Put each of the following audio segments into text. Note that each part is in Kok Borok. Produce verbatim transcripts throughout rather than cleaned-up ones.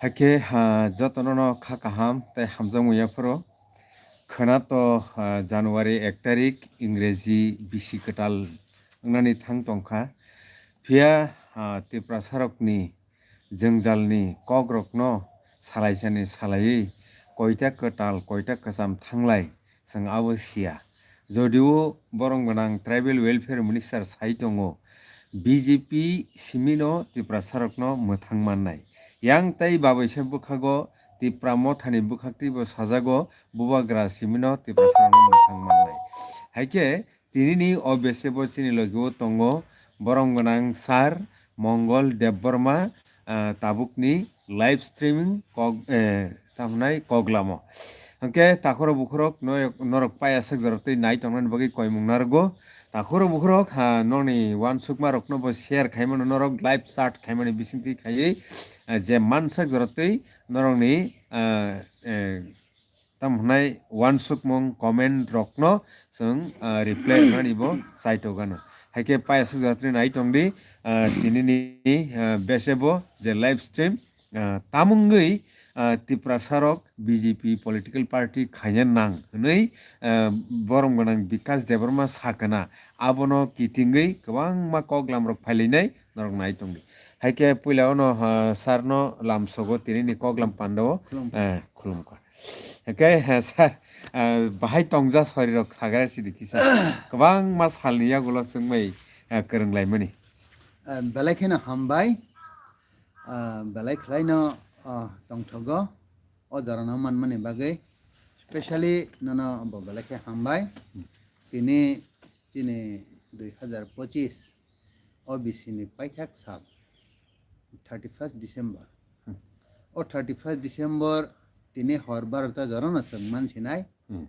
Hakhe, ah, jotono no kha kaham tei hamjakmung yapharo. Khwna to, ah, January ek tarik, Ingreji bisi kwtal wngnani thang tongkha. Phiya, ah, Tiprasarokni jwngjalni kokrokno salaisani salaiwi koita kwtal, koita kwcham thanglai, chwng abo siya. Jodio borom gwnang Tribal Welfare Minister sai tongo, B J P simino Tiprasarokno mwthang mannai. Yang tei babaisa bwkhago Tipra Mothani bwkhaktwibo sajago, bubagra simino Tiprasarokno mwthang mannai. Haikhe tinini o besebo chini logio tongo borom gwnang Sir Mongol Debbarma, ah, tabukni live streaming kok, eh, tamhnai koglamo. Hwnkhe takhoro bukhorok no-, norok payaswk jorotwi nai tongnani bagwi koimung narwgo. Takhoro bukhorok, ha, nokni uansukmarokno bo share khaimano norok live chat khaimani bisingtwi khaiwi, eh, je mansak jorotwi norokni, eh, eh, tamo hwnai uansukmung comment rokno chwng, ah, reply rwnani bo chaitokgano. Haikhe payaswk jatri nai tongdi, ah, tinini, ah, besebo je live stream, ah, tamungwi, ah, Tiprasarok B J P political party khaina nang hwnwi, ah, borom gwnang Bikash Debbarma sakana abono kitingwi kwbangma koklamrok phailainai norok nai tongdi. Haikhe puila ono, ah, sir no lamsogo tinini koklam pandao, Khulumkha. Eh, khulumkha. Hwnkhe, eh, sir, eh, bahai tongja sorirok sagra sidi kisa. Kwbangma salni yagulo chwngbai, eh, kwrwnglaimani. Eh, belai kheno hambai. Ah, belai khwlaino, ah, tongthogo. O jorano manmani bagwi. Specially nono bo belai khe hambai. Tini chini dui hazar pochis O B C ni paithak sal, thirty first December. Hmm. O thirty first December tini hor barota jorano chwng mansinai. Hmm.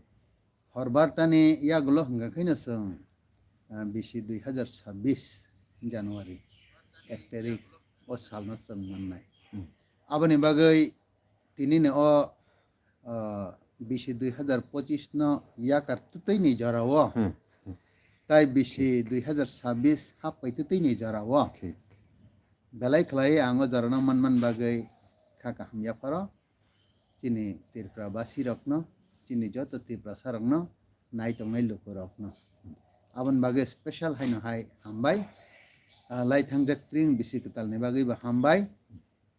Hor barotani yagulo hwnkha khaino chwng, ah, B C dui hazar sabbish January ek tarik o salno chwng mannai. Hmm. Aboni bagwi tinini o, ah, B C dui hazar pochis no yakar twtwini jorao, Hmm. tei B C dui hazar sabbish happai twtwini jorao Thik. belai khwlai ang o jorano manman bagwi kha kaham yapharo chini Tripura basirokno, chini joto Tiprasarokno, nai tongnai lukurokno. Aboni bagwi special haino hai hambai. Ah, lai thangjak tring bisi kwtalni bagwibo hambai.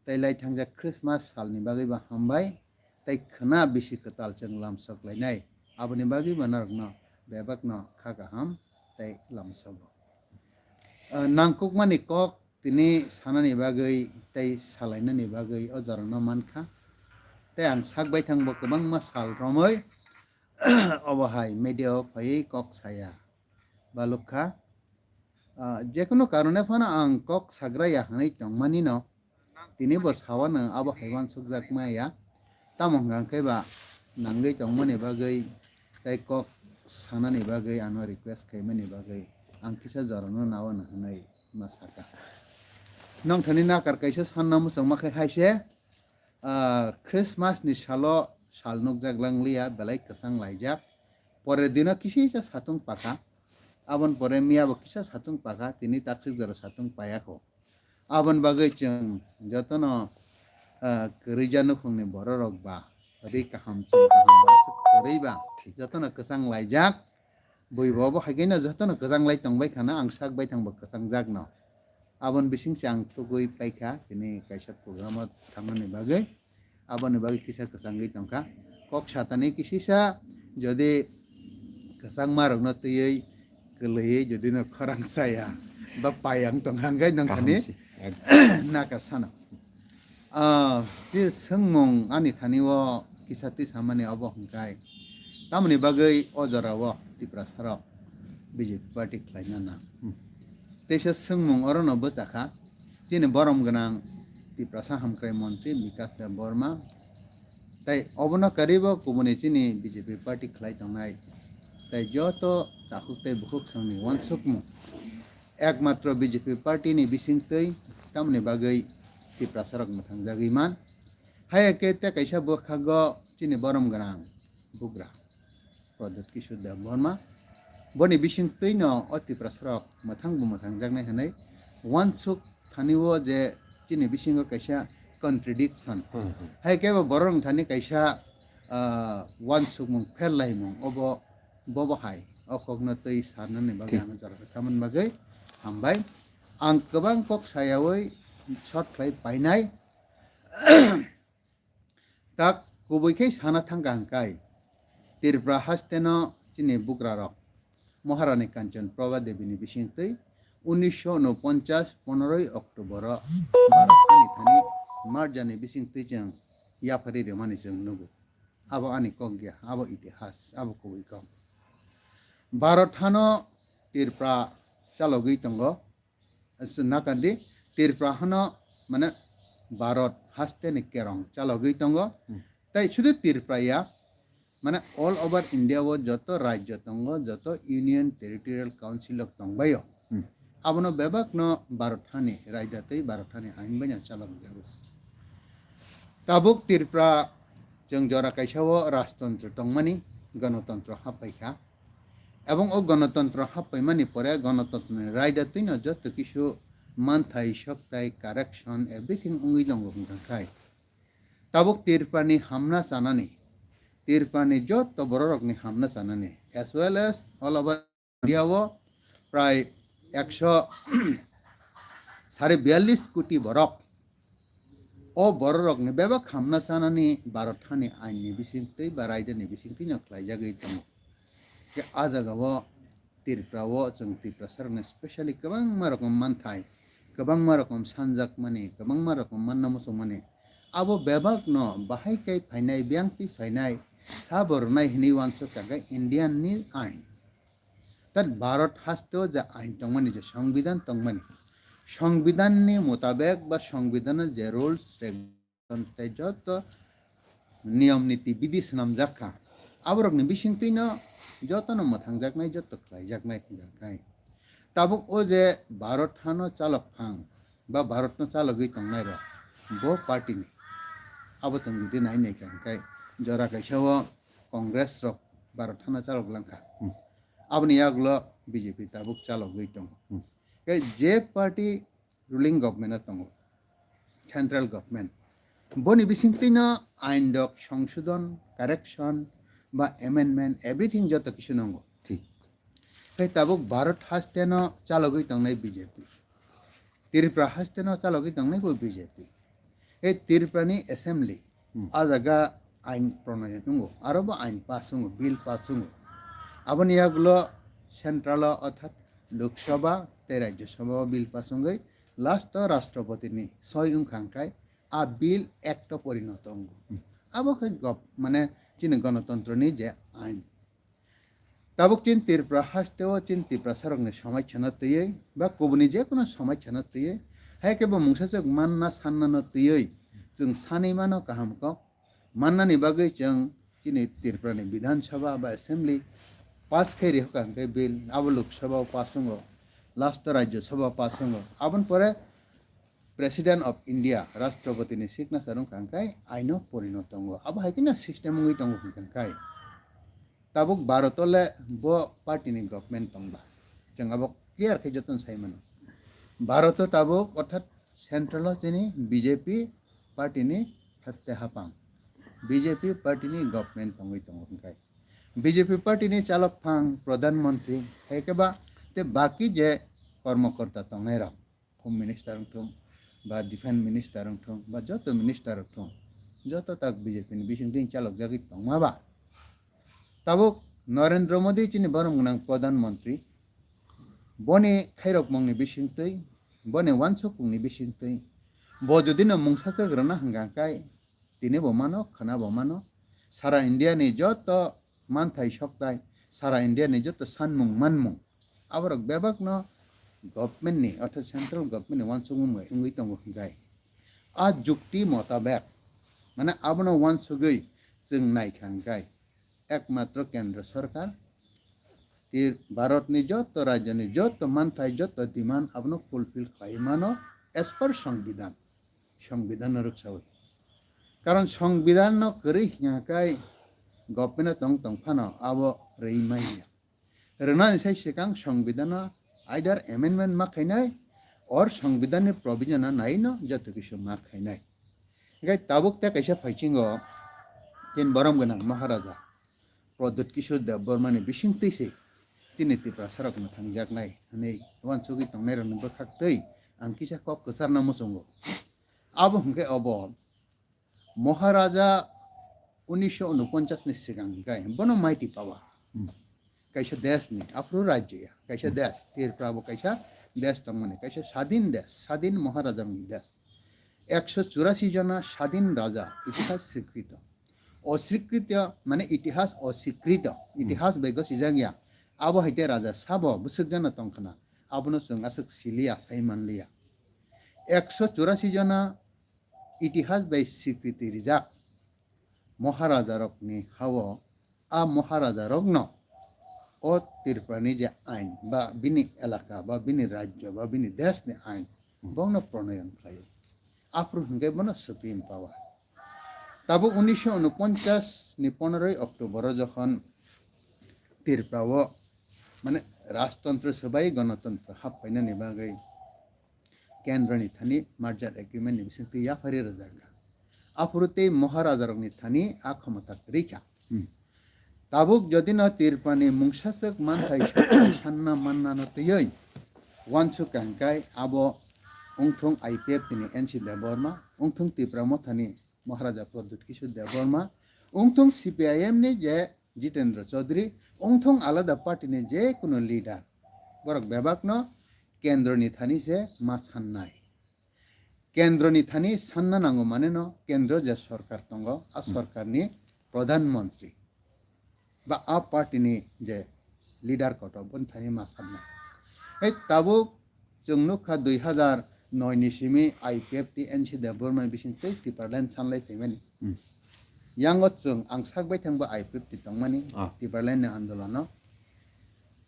Tei lai thangjak Christmas salni bagwibo hambai. Tei khwna bisi kwtal chwng lamsok lainai. Aboni bagwibo norokno bebakno kha kaham tei lamsogo. Ah, nangkukmani kok tini sanani bagwi tei salainani bagwi o jorano mankha. Tei ang sak baithangbo kwbangma sal romwi obo hai media o phaiwi kok saya balukha. Ah, jekunu karone phano ang kok sagra ya hwnwi tongmani no, tini bo sawano abo hai uansukjak maya. Tamo hwnkha khe ba nangwi tongmani bagwi tei kok sanani bagwi ano request khaimani bagwi ang kisa jorano nawano hwnwi ma saka. Nongthani nakar kaisa sanna muchungma khe hai se, ah, Christmas ni salo sal nukjak langliya, belai kwchang laijak. Pore dino kisa kisa satung pakha. Aboni pore miya bo kisa satung pakha, tini taksik jora satung payakho. Aboni bagwi chwng jotono, ah, kwrwija nukhungni bororok ba, ri kaham, chwng kaham ba, aswk kwrwi ba, Thik. jotono kwchang laijak. Bui bo bo hai khe no jotono kwchang lai tong bai khana, ang sak bai thang bo kwchang jak no. Aboni bising se ang tugui paikha, tini kaisa program o thangnani bagwi. Aboni bagwi kisa kwchangwi tongkha. Kok satani kisisa jodi kwchangma rokno twiwi kwlwiwi jodi no khorang chaya ba payang tongkha hwnkhe nongkhani Kaham se. Ekdom. Naka sana. Ah, si swngmung ani thani o kisa twi samani obo hwnkhe tamoni bagwi o jora o Tiprasa rok B J P party khlaina nang. Hmm. Teisa swngmung orono bwchakha. Chini borom gwnang Tiprasa hamkrai montri Bikash Deb Borma, tei obono karwibo kubuni chini B J P party khlai tongnai, tei joto takhuk tei bukhuk songni uansukmung ekmatro B J P party ni bisingtwi tamoni bagwi Tiprasa rok mwthangjagwi man. Hai khe tei kaisa bwkhago chini borom gwnang bugra Pradyut Kishore Debbarma. Boni bisingtwino o Tiprasarok mwthangbo mwthangjaknai hwnwi uansuk thani o je chini bisingo kaisa contradiction. Hmm, hmm. Hai khe bo borok wng thani kaisa, ah, uansukmung, pherlaimung, obo, bobo hai, o kokno twi sanani bagwi Thik. Ano jora khamani bagwi hambai. Ang kwbang kok sayawi short khlai painai. Tak kubui khe sana thangkha hwnkhe, Tripura hasteno chini bukrarok Maharani Kanchan Prabha Devi ni bisingtwi unisho unoponchas ponroi October o Bharat hani thani marjani bisingtwi chwng yaphari rwmani chwng nugo. Abo ani kok ya, abo itihas, abo kubui kok. Bharat hano Tripura chalogwi tongo. Nakandi Tripura hano mane Bharat haste ni kerong chalogwi tongo. Hmm. Tai sudu Tripura ya, mane all over India o joto rajyo tongo, joto Union Territorial Council rok tongbaio. Hmm. Abono bebak no Bharat hani raida tei Bharat hani ain bai no chalok jago. Tabuk Tripura chwng jora kaisa o rajtantro tongmani, ganatantro happai kha. Ebong o ganatantro happaimani pore ganatantro ni raida twino joto kisu manthai, soktai, correction, everything wngwi tongo hwnkha khai. Tabuk Tripura ni hamna chanani, Tripura ni joto bororok ni hamna chanani, as well as all over India o prai ekso sare biyallis koti borok. O bororokni bebak hamna chanani Bharat hani ain ni bisingtwi ba raida ni bisingtwi no khlaijagwi tongo. Khe a jaga o Tripura o chwng Tiprasa rokni specially kwbangma rokom manthai, kwbangma rokom sanjakmani, kwbangma rokom manna muchungmani. Abo bebak no bahai kai phainai, biyang twi phainai, sabo rwnai hinwi uansuk kha khe Indian ni ain. Tat Bharat haste o je ain tongmani, je Songbidan tongmani, Songbidan ni mutabek ba Songbidan o je rules, regulation tei joto niyom niti bidhi swnamjak kha, aborokni bisingtwi no joto no mwthangjaknai, joto khlaijaknai hwnjaknai. Tabuk o je Bharat hano chalok phang, ba Bharatno chalogwi tongnairok bo party ni. Abo chwng jodi nai naikha hwnkhe jora kaisa o Congress rok Bharat hano chalok langkha. Hmm. Aboni yagulo B J P tabuk chalogwi tongo. Hmm. Tei je party ruling government o tongo, central government, boni bisingtwino ain rok songsodon, correction ba amendment, everything joto kisu nango. Thik. Tei tabuk Bharat haste no chalogwi tongnai B J P. Tripura haste no chalogwi tongnai bo B J P. Ei Tripura ni assembly, hmm, a jaga ain pronoyon wngo, aro bo ain pass wngo, bill pass wngo. Aboni yagulo central o, orthat Lok Sabha tei Rajya Sabha o bill pass wngwi last o Rashtrapati ni soi wngkha hwnkhe a bill act o porinoto wngo. Hmm. Abo khe gov-, mane chini ganatantro ni je ain. Tabuk chini Tripura haste o chini Tiprasa rokni somai kheno twiwi ba kubuni je kono somai kheno twiwi, hai khe bo mungsa chwk manna sanna no twiwi chwng sanwi mano kaham kok. Mannani bagwi chwng chini Tripura ni Bidhan Sabha ba Assembly pass khai rihokha hwnkhe bill, abo Lok Sabha o pass wngo, last o Rajya Sabha o pass wngo. Aboni pore President of India, Rashtrapati ni signature wngkha hwnkhe aino porinoto wngo. Abo hai kheno system wngwi tongo hwnkha hwnkhe. Tabuk Bharat o le bo party ni government tongba. Chwng abo clear khe jotono sai mano. Bharat o tabuk orthat central o chini B J P party ni haste hapang. B J P party ni government tongwi tongo hwnkhe. B J P party ni chalok phang pradhan mantri hai khe ba tei baki je kormokorta tongnai rok. Home Minister wngthung, ba Defence Minister wngthung, ba joto minister wngthung, joto tak B J P ni bising twi chalokjagwi tongma ba. Tabuk Narendra Modi chini borom gwnang Pradhan Mantri, boni khairokmungni bising twi, boni wansukmungni bising twi, bo jodi no mungsa kwk rwna hwnkha khe, tini bo mano, khwna bo mano. Sara India ni joto manthai soktai, sara India ni joto sanmung manmung, aborok bebak no government ni, ortho central government ni wansukmung bai wngwi tongo hwnkhe. A jukti motabek, mane abono wansugwi chwng naikha hwnkhe, ekmatro kendra sorkar, Tir-, Bharat ni joto rajya ni joto manthai, joto demand abono fulfill khlai mano as per Songbidan. Songbidan no rwksawi. Karon Songbidan no kwrwi hwnkha khe government o tong tong phano abo rwi manya. Rwnani sai swkang Songbidan no either amendment ma khainai or Songbidan ni provision no nai no joto kisu ma khainai. Hinkhe tabuk tei kaisa phaichingo, chini borom gwnang Maharaja Pradyut Kishore Debbarmani bisingtwi se chini Tiprasarok mwthangjaknai hwnwi uansugwi tongnairokni bwkhaktwi ang kisa kok kwcharna muchungo. Abo hwnkhe obo Maharaja unisho unoponchas ni swkang hwnkhe bono mighty power. Hmm. Kaisa desh ni, aphuru rajya ya, kaisa Hmm. desh, Tripura bo kaisa desh tongmani, kaisa sadin desh, sadin Maharaja ni desh. Ekso churasi jona sadin raja, itihas swikrito. Oswikrito, mane itihas oswikrito, Hmm. itihas bai gosijak ya. Abo hai khe raja sabo bwswk jona tongkhna, abono chwng aswk siliya, sai manliya. Ekso churasi jona itihas bai swikriti rijak Maharajarokni hao, a Maharajarokno o Tripurani je ain ba bini elaka ba bini rajyo ba bini deshni ain, bongno pronoyon khlaio. Aphuru hwnkhe bono supreme power. Tabuk unisho unoponchas ni poneroi October o jokhon Tripura o, mane, rajtantro swbai gonotontro hap phainani bagwi kendroni thani merger agreement ni bisingtwi yapharwi rwjakha. Aphuru tei Maharajarokni thani a khomota kwrwi kha. Hmm. Tabuk jodi no Tripurani mungsaswk manthai sanna mannano twiwi uansuk kha hwnkhe abo wngthung I P F T ni N C Debbarma, wngthung Tipra Mothani Maharaja Pradyut Kishore Debbarma, wngthung C P I M ni je Jitendra Chaudhary, wngthung alada party ni je kuno leader, borok bebakno kendroni thani se ma sannai. Kendroni thani sanna nango mane no kendro je sorkar tongo, a Hmm. sorkarni pradhan mantri ba a party ni je leader kotor boni thani ma sannai. Hei tabuk chwng nukha dui hazar noi ni simi I P F T N C Debbarma bisingtwi Tipraland sanlai phaimani. Hmm. Yango chwng ang sak baithang bo I P F T tongmani, Ah. Tipraland ni andolano.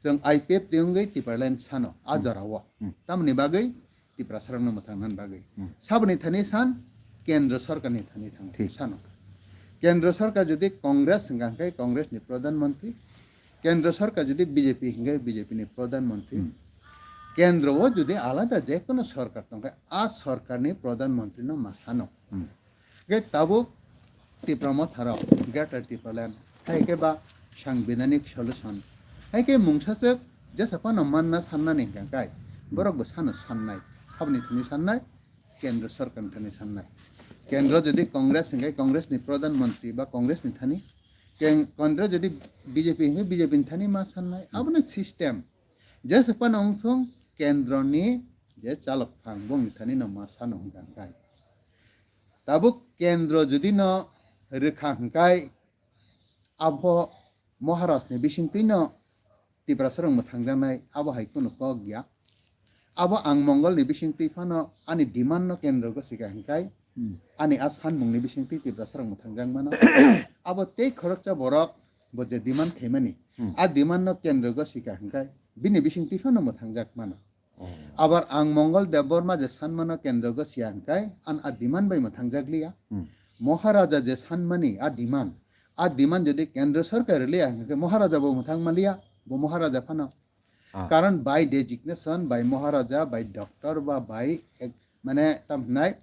Chwng I P F T wngwi Tipraland sano, a Hmm. jorao. Hmm. Tamoni bagwi Tiprasarokno mwthangna bagwi. Hmm. Saboni thani san, Kendra Sorkarni thani thang Thik. Sano. Kendra Sorkar jodi Congress hwnkha hwnkhe Congressni Pradhan Mantri, Kendra Sorkar jodi B J P hwnkhe B J P ni Pradhan Mantri, Hmm. Kendra o jodi alada je kono sorkar tongkha, a sorkarni Pradhan Mantri no ma sano. Hmm. Hwnkhe tabuk Tipra Motharok, Greater Tipraland, hai khe ba Sangbidhanik Solution, hai khe mungsaswk jesa phano manna sannani hwnkha khe, borok bo sano sannai, saboni thani sannai, Kendra Sorkarni thani sannai. Kendra jodi Congress hwnkhe Congressni Pradhan Mantri ba Congressni thani, Ken-, Kendra jodi B J P hwnkhe B J P ni thani ma sannai, abono system. Jesa phano wngthung Kendroni je chalok phang bongni thani no ma sano hwnkha khe. Tabuk Kendra jodi no rwkha hwnkhe abo Maharajni bisingtwi no Tiprasarok mwthangjaknai, abo hai kheno kok ya. Abo ang Mongolni bisingtwi phano ani demand no Kendra gosika hwnkhe, Hmm. ani a sanmungni bisingtwi Tiprasarok mwthangjak mano. Abo tei khoroksa borok bo je demand khaimani, Hmm. a demand no Kendra gosika hwnkhe bini bisingtwi phano mwthangjak mano. Oh. Abar ang Mongol Debbarma je sanmano Kendra gosiya hwnkhe an a demand bai mwthangjak liya. Hmm. Maharaja je sanmani a demand, a demand jodi Kendra Sorkar liya hwnkhe Maharaja bo mwthang maliya, bo Maharaja phano. Ah. Karon by designation, by Maharaja, by doctor ba by ek-, mane tam hwnai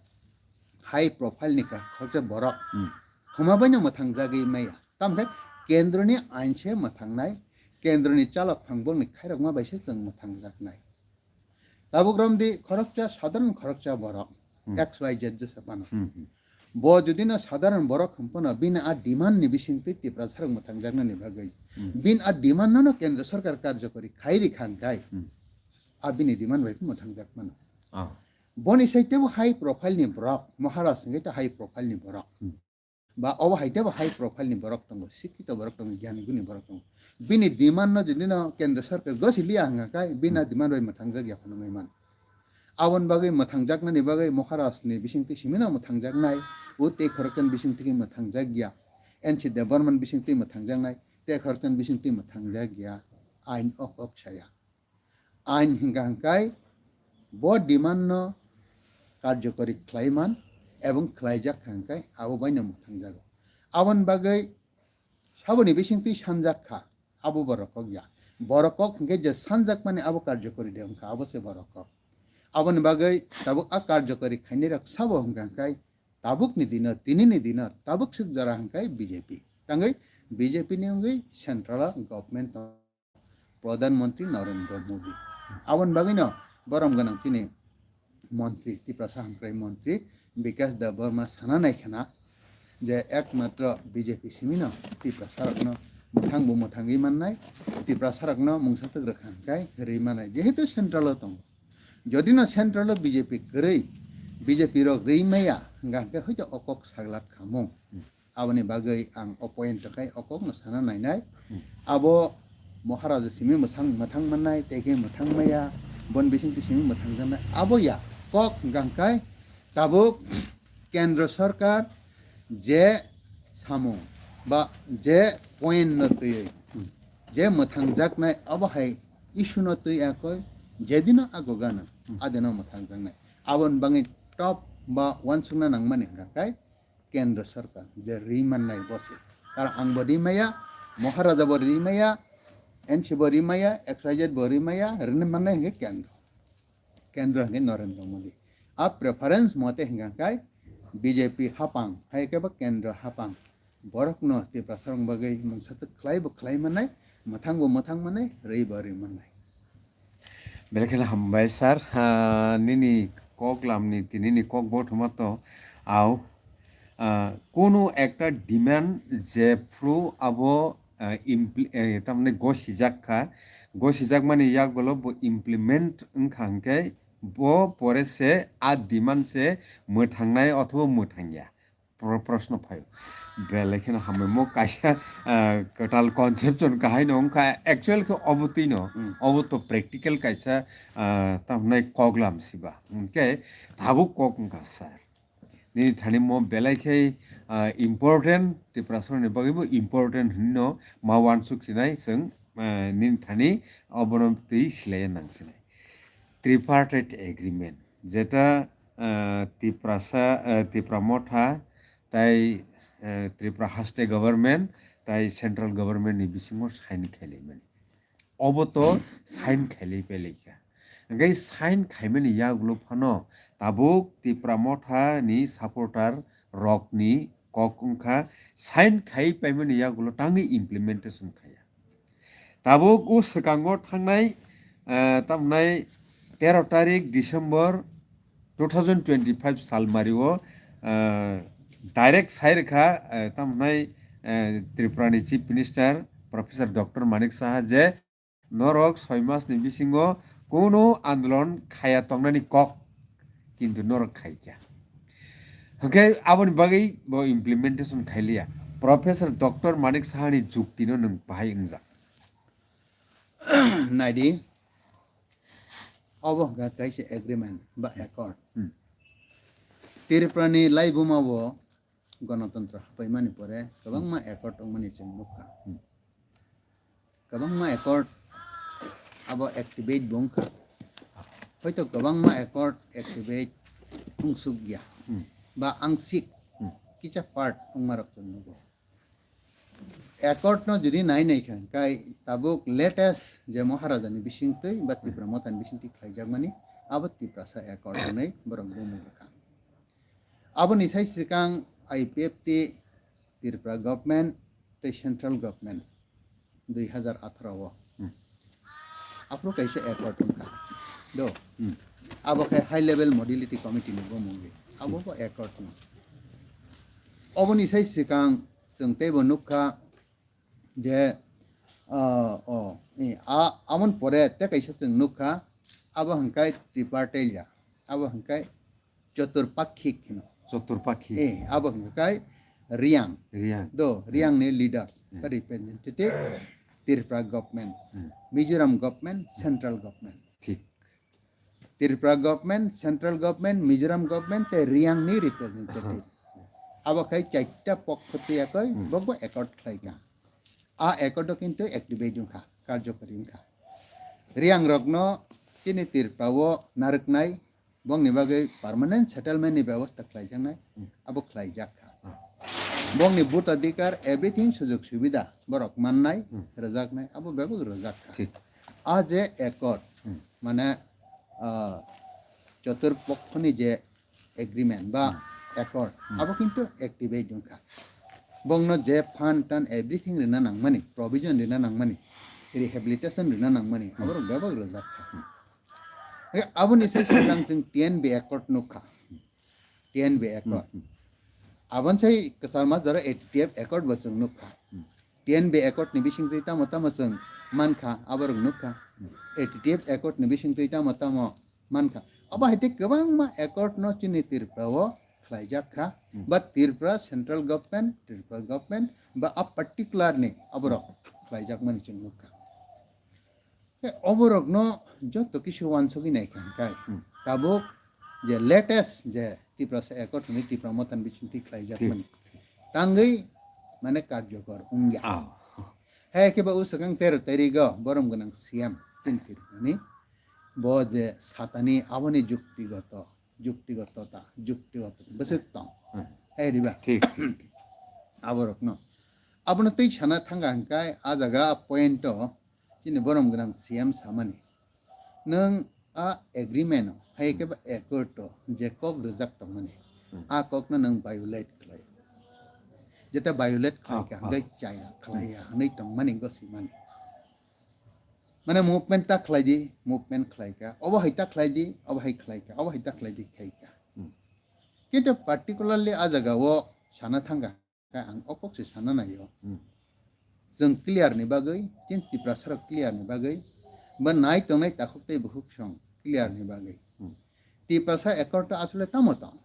high profile ni ka khoroksa borok. Hmm. Thoma bai no mwthangjagwi maya. Tam khe Kendroni ain se mwthangnai, Kendroni chalok phang bongni khairokma bai se chwng mwthangjaknai. Tabuk romdi khoroksa, sadharon khoroksa borok, Hmm. X Y Z jesa phano. Hmm, hmm. Bo jodi no sadharon borok hwn phano bini a demand ni bisingtwi Tiprasarok mwthangjaknani bagwi, Hmm. bini a demand no Kendra Sorkar karjokori khai rikha hwnkhe, Hmm. a bini demand bai mwthangjak mano. Ah. Boni sai tebo high profile ni borok, Maharaj hwnkhe ta high profile ni borok. Hmm. Ba obo hai tebo high profile ni borok tongo, sikkito borok tongo, gyani guni borok tongo. Bini demand no jodi no Kendra Sorkar gosi liya hwnkha khe, bini Hmm. demand bai mwthangjak ya phano wngwi mano. Aboni bagwi mwthangjaknani bagwi Maharaj ni bisingtwi simi no mwthangjaknai, o tei khoroksa ni bisingtwi khe mwthangjak ya, N C Debbarma ni bisingtwi mwthangjaknai, tei khoroksa ni bisingtwi mwthangjak ya, ain ok ok saya. Ain hwnkha hwnkhe bo demand no karjokori khlai man ebong khlaijak kha hwnkhe abo bai no mwthangjago. Aboni bagwi saboni bisingtwi sanjak kha, abo borok kok ya. Borok kok hwnkhe je sanjakmani abo karjokori de wngkha, abo se borok kok. Aboni bagwi tabuk a karjokori khainai rok sabo hwnkha hwnkhe tabukni dino, tinini dino, tabuk swk jora hwnkhe B J P. Tangwi B J P ni wngwi central o government tongo, Pradhan Mantri Narendra Modi. Aboni bagwino borom gwnang chini montri, Tiprasa hamkrai montri Bikash Debbarma sana nai khna je ekmatro B J P simino Tiprasa rokno mwthang bo mwthangwi mannai, Tiprasa rokno mungsa twk rwkha hwnkhe rwi mannai, jehetu central o tongo. Jodi no central o B J P kwrwi, B J P rok rwi maya, hwnkha hwnkhe hoito o kok saglak khamung. Aboni bagwi ang o point rwkhe o kok no sana nainai. Abo Maharaja simi mwthang, mwthang mannai, tei khe mwthang maya, bon bisingtwi simi mwthang jaknai. Abo ya kok hwnkha hwnkhe tabuk Kendra Sarkar je samung ba je point no twiwi je mwthang jaknai, abo hai issue no twi akoi, jedino ago gana, adino mwthang jaknai. Aboni bagwi top ba uansukna nangmani hwnkha khe Kendra Sarkar je rwi mannai bo se. Karon ang bo rwi maya, Maharaja bo rwi maya, N C bo rwi maya, X Y Z bo rwi maya, rwni mannai hwnkhe Kendra. Kendra hwnkhe Narendra Modi. A preference mote hwnkha khe B J P hapang, hai khe bo Kendra hapang. Borokno Tiprasa rok bagwi mungsa twk khlai bo khlai mannai, mwthang bo mwthang mannai, rwi bo rwi mannai. Belai kheno hambai sir, ah, nini kok lamni, tinini kok bothoma to au, ah, kunu ekta demand je phru abo, ah, impl-, eh, tamni gosijak kha, gosijakmani yagulo bo implement wngkha hwnkhe bo pore se a demand se mwthangnai othoba mwthangya. Pro-, proshno phaio. Belai kheno hambai mo kaisa, ah, kwtal conception kahai no wngkha. Actual khe obo twi no, obo to practical kaisa, ah, tamhnai kok lam siba. Hwnkhe tabuk kok wngkha sir. Nini thani mo belai khe, ah, important, Tiprasani bagwi bo important hinwi no ma uansuk sinai chwng, ah, nini thani obono twi silaiya nang sinai. Tripartite agreement, jeta, ah, Tiprasa, ah, Tipra Motha, tai, eh, Tripura Haste Government, tai Central Government ni bisingo sign khailaimani. Obo to sign khailai pailaikha. Hwnkhe sign khaimani yagulo phano tabuk Tipra Motha ni supporter rokni kok wngkha, sign khai paimani yagulo tangwi implementation khaiya. Tabuk o swkango thangnai, eh, tamhnai tero tarik December two thousand twenty-five salmario, eh, direct sai rwkha, eh, tamhnai, eh, Tripura ni Chief Minister Professor Doctor Manik Saha je norok soi mas ni bisingo kunu andolon khaya tongnani kok, kintu norok khaikha. Hwnkhe aboni bagwi bo implementation khailiya. Professor Doctor Manik Saha ni jukti no nwng bahai wngjak. Naidi, obo hwnkha kaisa agreement ba accord. Hmm. Tripura ni laibuma o Ganatantro hapaimani pore kwbangma accord wngmani chwng nukha. Hmm. Kwbangma accord abo activate bo wngkha. Hoito kwbangma accord activate wngsukya. Hmm. Ba angsik, hmm, kisa part wngmarok chwng nugo. Accord no jodi nai nai kha, kai tabuk latest je Maharaja ni bisingtwi ba Tipra Motha ni bisingtwi khlaijakmani, abo Tiprasa accord hwnwi borok bumung rwkha. Aboni sai swkang I P F T, Tripura government tei central government dui hazar atharo o. Hmm. Aphuru kaisa accord wngkha. Do. Hmm. Abo khe high level modality committee ni bumung di. Abo bo accord no. Oboni sai swkang chwng teibo nukha je, ah, o, eh, a, amon pore tei kaisa chwng nukha, abo hwnkhe tripartite ya, abo hwnkhe Chaturpakhik hino. Chaturpakhik. Eh, abo hwnkhe Riyang. Riyang. Do, Riyang ni leaders, hmm, representative, Tripura government, hmm, Mizoram government, central government. Thik. Tripura government, central government, Mizoram government, tei Riyang ni representative. Aha. Abo khai chaita pokho tiyakoi, hmm, bokbo accord khlaikha. A accord o kintu activate wngkha, karjokori wngkha. Riyang rokno chini Tripura o narwknai, bongni bagwi permanent settlement ni bebosta khlaijaknai, hmm, abo khlaijakha. Ah. Bongni bhotadhikar, everything sujog subida borok mannai, hmm, rwjaknai, abo bebak rwjakha. Thik. A je accord, hmm, mane, ah, chotur pokhoni je agreement ba, hmm, accord, abo kintu activate wngkha. Bongno je fund tan everything rina nangmani, provision rina nangmani, rehabilitation rina nangmani, aborok bebak rijak kha. Aboni sai sigang chwng T N B accord nukha. T N B accord. Aboni sai kwcharma jora A T T F accord bo chwng nukha. T N B accord ni bisingtwi tamo tamo chwng mankha, aborok nukha. A T T F accord ni bisingtwi tamo tamo mankha. Abo hai tei kwbangma accord no chini Tripura o khlaijak kha. Ba Tripura central government, Tripura government ba a particular ni aborok khlaijakmani chwng nukha. Tei oborokno joto kisu wansugwi naikha hwnkhe tabuk je latest je Tiprasa accord hwnwi Tipra Motha ni bisingtwi khlaijakmani tangwi mane karjokor wngya. Hai khe ba o swkang tero tarigo borom gwnang C M chini Tripura ni bo je satani aboni juktigoto, juktigotota, juktigoto bwswk tong. Hai riba? Thik, thik, thik. Aborokno. Abono twi sana thangkha hwnkhe a jaga point o chini borom gwnang C M samani, nwng a agreement o, hai khe ba accord o je kok rijak tongmani, a kokno nwng violate khlai. Jeta violate khlai kha, hwnkhe chaya khlai ya hwnwi tongmani go simani. Mane movement ta khlai di, movement khlai kha, obo hai ta khlai di, obo hai khlai kha, obo hai ta khlai di khai kha. Kintu particularly a jaga o sana thangkha. Khe ang o kok se sana naio. Chwng clear ni bagwi, chini Tiprasa rok clear ni bagwi, ba nai tongnai takhuk tei bukhuk song clear ni bagwi. Tiprasa accord to asole tamo tong?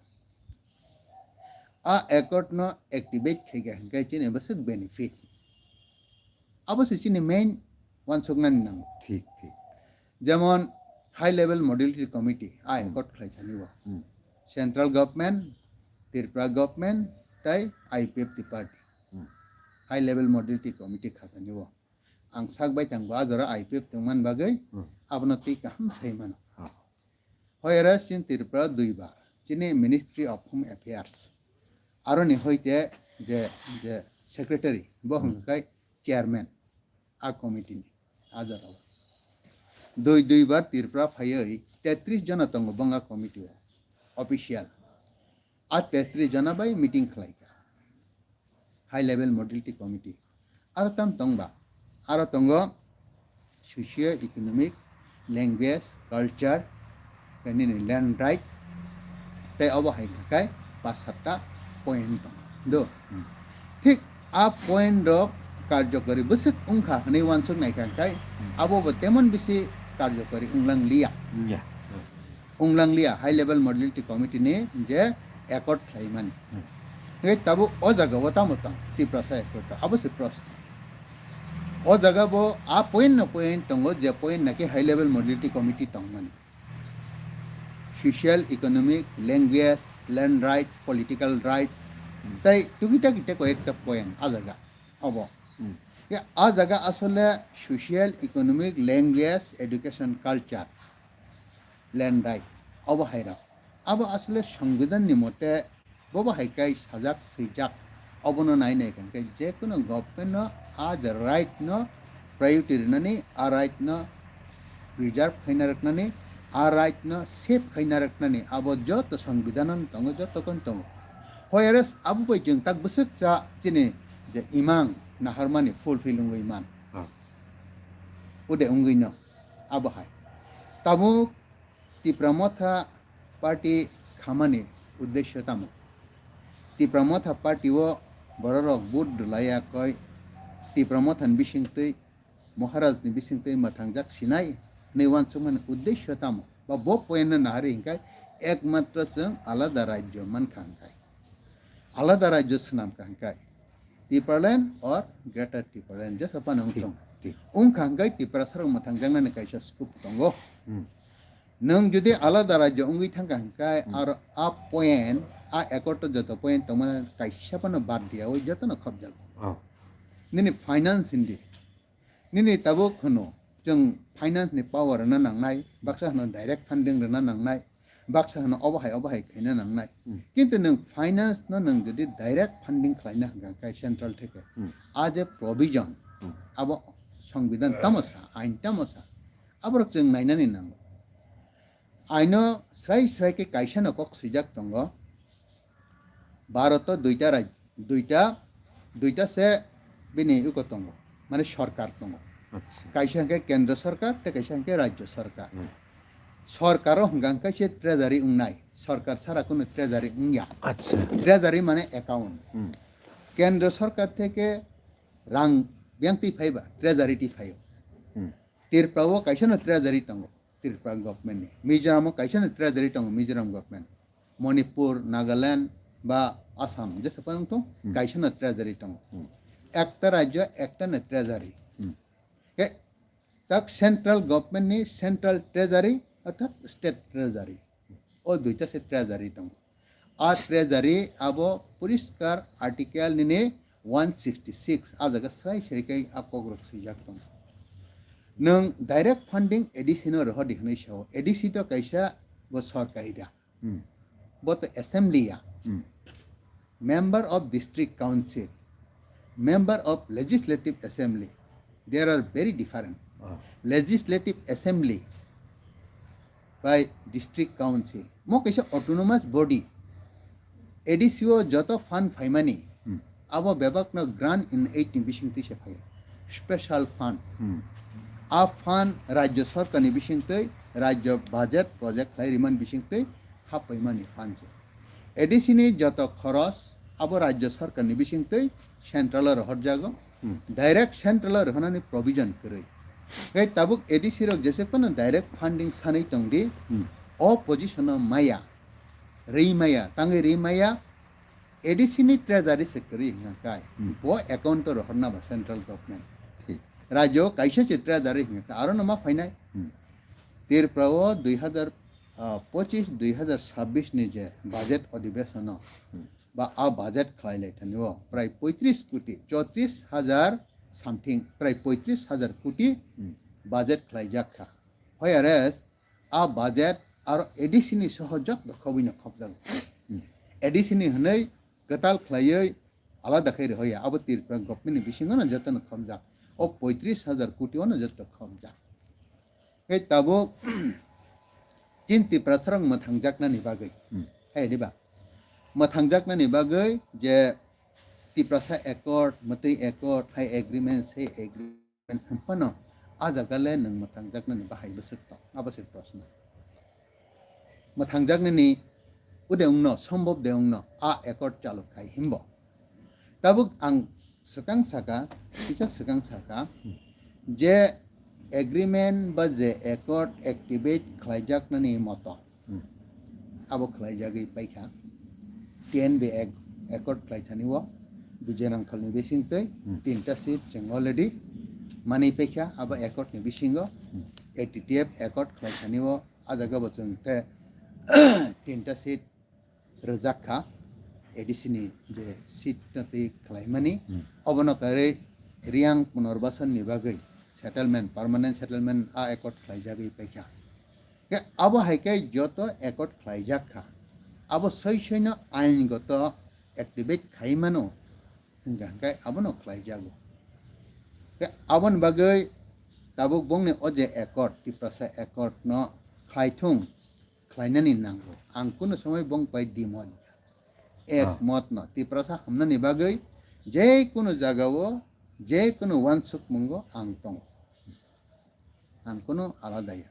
A accord no activate khaikha hwnkhe chini bwswk benefit? Abo se chini main wansuknani nango. Thik, thik. Jemon high level modality committee a accord khlai thani bo. Central government, Tripura government tei I P F T party. High level modality committee kha thani bo. Ang sak bai tang bo a jora I P F tongmani bagwi abono twi kaham sai mano. Hoyara chini Tripura duibar chini Ministry of Home Affairs aroni hoite je, je secretary bo hwnkha khai chairman a committee ni a jora o. Dui dui bar Tripura phaiwi tetris jona tongo bonga committee o official. A tetris jona bai meeting khlai kha. High level modality committee. Aro tam tong ba? Aro tongo socio economic, language, culture, tei nini land right, tei obo hai kha khai pas satta point tongo. Do. Thik a point rok karjokori bwswk wngkha hwnwi wansuk nai kha khai abo bo temon bisi karjokori wnglang liya. Wngya. Wnglang liya high level modality committee ni je accord khlaimani. Hwnkhe tabuk o jaga o tamo tong Tiprasa accord abo se proshno. O jaga bo a point no point tongo je point naki high level modality committee tongmani. Social, economic, language, land right, political right, tei tuki taki tei koyekta point a jaga obo. Ya, a jaga asole social, economic, language, education, culture, land right obo hai rok. Abo asole songbidan ni mote bobo hai kai sajak swijak obono nai nai kha khe je kono government no a je right no priority rwnani, a right no preserve khaina rwknani, a right no save khaina rwknani abo joto songbidan no tongo, joto kon tongo. Hoyare abo bai jeng tak bwswk cha chini je imang naharmani fulfill wngwi man. Ude wngwi no abo hai. Tabuk Tipra Motha party khamani uddesyo tamo? Tipra Motha party o bororok vote rwlaiya koi Tipra Motha ni bisingtwi Maharaj ni bisingtwi mwthangjak sinai hwnwi wansukmani uddesyo tamo? Ba bo point no nahari hwnkhe ekmatro chwng alada rajyo mankha hwnkhe, alada rajyo swnamkha hwnkhe Tipraland or Greater Tipraland jesa phano wngthung. Wngkha hwnkhe Tiprasarok mwthangjaknani kaisa scope tongo. Nwng jodi alada rajyo wngwi thangkha hwnkhe aro a point, a accord o joto point tongmani kaisa phano bad diyawi jotono khopjago. Nini finance hindi. Nini tabuk hwno chwng finance ni power rwna nangnai, baksa hwno direct funding rwna nangnai, baksa hwno obo hai obo hai khaina nangnai. Kintu nwng finance no nwng jodi direct funding khlaina hwnkha khe central theke, a je provision, abo songbidan tamo sa, ain tamo sa, aborok chwng nainani nango. Aino srai srai khe kaisa no kok swijak tongo, Bharat o duita raj-, duita, duita se bini uko tongo, mane sorkar tongo. Acha. Kaisa hwnkhe kendra sorkar, tei kaisa hwnkhe rajya sorkar. Hmm. Sorkar o hwnkha hwnkhe se treasury wngnai, sorkar sara kunu treasury wngya. Acha. Treasury mane account. Hmm. Kendra sorkar theke rang biyang twi phaiba, treasury twi phaio. Hmm. Tripura o kaisa no treasury tongo, Tripura government ni. Mizoram o kaisa no treasury tongo, Mizoram government. Manipur, Nagaland ba Assam, jesa phano wngthung, Hmm. kaisa no treasury tongo. Hmm. Ekta rajya, ekta no treasury. Hmm. Ke, tak central government ni central treasury, orthat state treasury. O duita se treasury tongo. A treasury abo poriskar article nini one sixty six, a jaga srai srai khe a kokrok swijak tongo. Nwng direct funding A D C no rohor di hwnwi sao. A D C to kaisa bo sorkari da. Hmm. Bo to assembly ya. Hmm. Member of district council, member of legislative assembly, there are very different. Ah. Legislative assembly by district council, mo kaisa autonomous body. A D C o joto fund phaimani, Hmm. abo bebakno grant in aid ni bisingtwi se phaio, special fund. Hmm. A fund rajya sorkar ni bisingtwi, rajya budget project khlai rimani bisingtwi happaimani fund se. A D C ni joto khoros abo rajya sorkar ni bisingtwi central o rohorjago, Hmm. direct central o rohornani provision kwrwi. Tei tabuk A D C rok jese phano direct funding sanwi tongdi, Hmm. o position o maya, rwi maya, tangwi rwi maya, A D C ni treasury se kwrwi hwnka kai, Hmm. bo account o rohorna ba central government. Thik. Rajyo kaisa se treasury hwnka, aro no ma phainai. Hmm. Tripura o dui hazar, ah, pochis dui hazar sabbish ni je budget odhibesono Hmm. ba a budget khlai lai thani o prai poitris koti, chotris hajar something, prai poitris hajar koti Hmm. budget khlai jak kha. Whereas a budget aro A D C ni soho joto khobwi no khobjago. Hmm. A D C ni hwnwi kwtal khlaiwi alada khai rwya, abo Tripura government ni bisingo no joto no khobjak. O poitris hajar koti o no joto khobjak. Tei tabuk chini Tiprasa rok mwthangjaknani bagwi, Hmm. hai diba? Mwthangjaknani bagwi je Tiprasa accord, mwtwi accord, hai agreement, sei agreement hwnphano, a jaga le nwng mwthangjaknani bahai bwswk tong? Abo se proshno. Mwthangjaknani ude wngno, sombhob de wngno, a accord chalu khai himbo. Tabuk ang swkang saka, kisa swkang saka, je agreement ba je accord activate khlaijaknani moto, Hmm. abo khlaijagwi paikha. T N B ac-, accord khlaithani o Vijay Rangkhalni bisingtwi Hmm. tinta seat chwng already manwi paikha abo accord ni bisingo. Hmm. A T T F accord khlaithani o a jaga bo chwng khe tinta seat rwjak kha, A D C ni je seat no twi khlaimani, Hmm. obono karwi Riyang Punarbasan ni bagwi settlement, permanent settlement a accord khlaijagwi paikha. Khe abo hai khe joto accord khlaijak kha, abo soi soi no ain goto activate khai mano hwnka hwnkhe abono khlaijago. Khe aboni bagwi tabuk bongni o je accord, Tiprasa accord no khlaithung, khlainani nango. Ang kunu somoi bong bai dimon. Ah. Ekmot no. Tiprasa hamnani bagwi je kunu jagao, je kunu wansukmungo ang tongo. Ang kunu alada ya.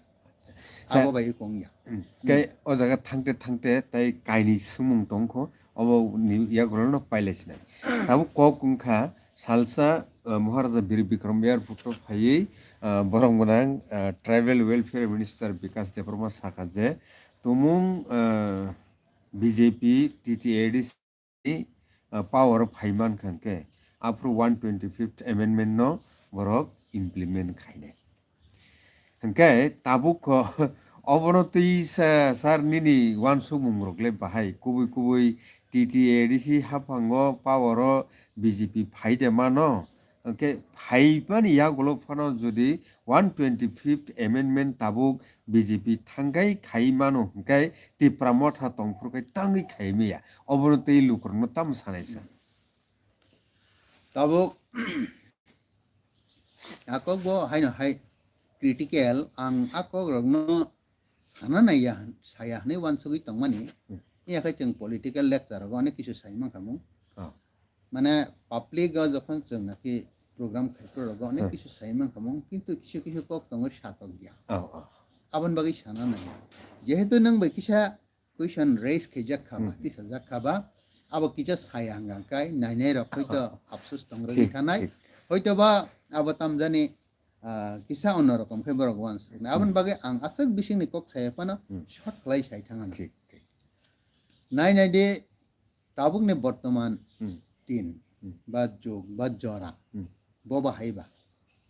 Sa- Abo bai kong ya. Hmm. Khe o jaga thangte thangte tai kaini sumung tongkho. Obo ni yagulo no pailai sinai. Tabuk kok wngkha, Salsa, uh, Maharaja Bir Bikram Airport o phaiwi, uh, borok gwnang, uh, Tribal Welfare Minister Bikas Debbarma sakha je, tumung, uh, B J P T T A D C, uh, power o phai mankha hwnkhe, aphuru one twenty fifth amendment no borok implement khainai. Hwnkhe tabuk kho obono twi sa-, sir nini uansukmung rok le bahai kubui kubui T T A D C haphango power o B J P phai de mano. Hwnkhe phaimani yagulo phano jodi one twenty fifth amendment tabuk B J P thangkai khai mano hwnkhe Tipra motha tongphuru khai tangwi khai maya. Obono twi lukurokno tamo sanai sa? Tabuk a kok bo haino hai critical, ang a kok rokno sana naiya, saya hwnwi uansugwi tongmani. Hmm. Iya khe chwng political lecture rogo onek kisu sai mankha mung. Oh. Mane public o jokhon chwng naki program khai pro rogo onek Hmm. kisu sai mankha mung, kintu kisu kisu kok tongo satok ya. Oh, oh. Aboni bagwi sana nai. Jehetu nwng bai kisa question raise khaijak kha ba, Hmm. tisajak kha ba, abo kisa sai hanga kai nainai rok hoito apsus tong rwgwi Thik, thanai. thik. Hoito ba abo tamjani, ah, kisa onno rokom khe borok uansuknai. Aboni Hmm. bagwi ang aswk bisingni kok saya phano Hmm. short khlai sai thang ano. Thik, thik. Nai nai di, tabukni bortoman Hmm. din Hmm. ba jug ba jora Hmm. bo ba hai ba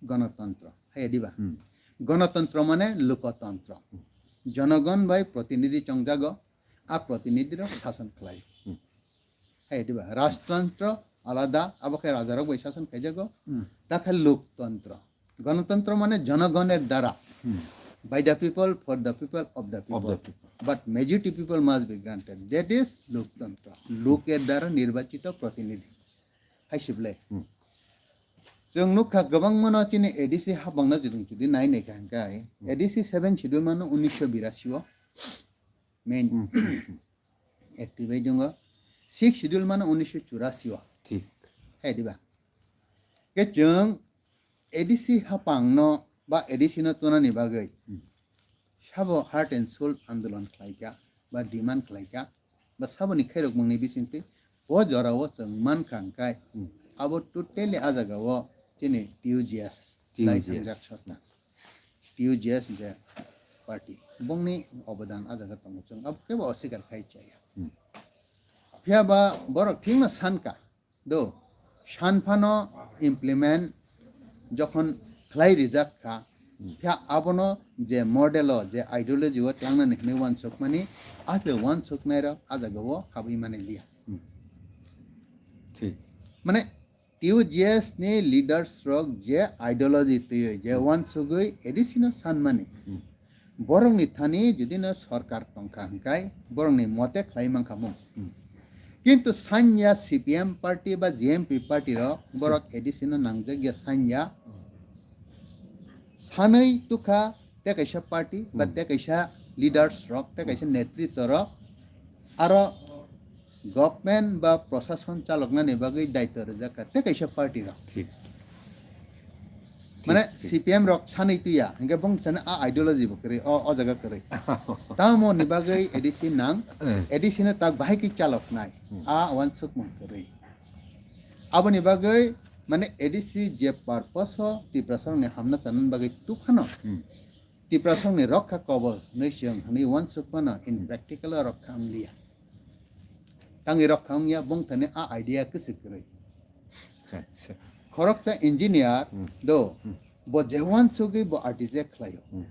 ganatantro hai di ba? Hmm. Ganatantro mane lokotantro. Hmm. Jonogon bai protinidhi chongjago, a protinidhi rok sason khlai. Hmm. Hai di ba? Rajtantro alada, abo khe raja rok bai sason khaijago. Hmm. Ta khe loktantro. Ganatantro mane jonogoner dara. Hmm. By the people, for the people, of the people. Of the people. But majority people must be granted. That is loktantro. Loker dara nirbachito protinidhi. Hai sible. Hmm. Chwng nukha kwbangmano chini A D C habangno judung judi nai nai kha hwnkhe. Hmm. A D C seven schedule mano unisho birasi o. Main Hmm. active bai dungo. Six schedule mano unisho churasi o. Thik. Hai di ba? Ke chwng A D C hapang no ba A D C no tunani bagwi Hmm. sabo heart and soul andolon khlaika ba demand khlaika ba saboni khairokmungni bisingtwi o jorao chwng mankha hwnkhe Hmm. abo totally a jagao chini T U G S lai T U G S. Thangjak sotna. T U G S je party bongni obodan a jaga tongo chwng abo kebo oswikar khai chaya. Hmm. Phiya ba borok thikno sanka do sanphano implement jokhon khlai rijak kha, Hmm. phiya abono je model o je ideology o tlangnani hinwi uansukmani asle uansuknai rok a jagao habwi mani liya. Hmm. Thik. Mane T U G S ni leaders rok je ideology twiwi je Hmm. uansugwi A D C no sanmani. Hmm. Borokni thani judino sorkar tongkha hwnkhe borokni mote khlai mankha mung. Hmm. Kintu sanya C P M party ba G M P party rok borok A D C no nangjak ya sanya. Sanwi tukha tei kaisa party ba Hmm. tei kaisa leaders rok tei kaisa netritwa rok aro government ba prosason chaloknani bagwi daitw rwjak kha tei kaisa party rok. Thik. Mane Thik, thik. C P M rok sanwi tuya, hingke bong tani a ideology bo kwrwi, o, o jaga kwrwi. Tamo ni bagwi A D C nang, Eh. A D C no tak bahai khe chaloknai, Hmm. a wansukmung kwrwi. Aboni bagwi, mane A D C je purpose o Tiprasarokni hamna chanani bagwi tukhano, Hmm. Tiprasarokni rokha kobos hwnwi chwng hwnwi wansukmano in practical o rokha wngliya. Tangwi rokha wngya bongthani a idea kwswk kwrwi. Acha. Khoroksa engineer Hmm. do, Hmm. bo je wansugwi bo architect khlaio. Hmm.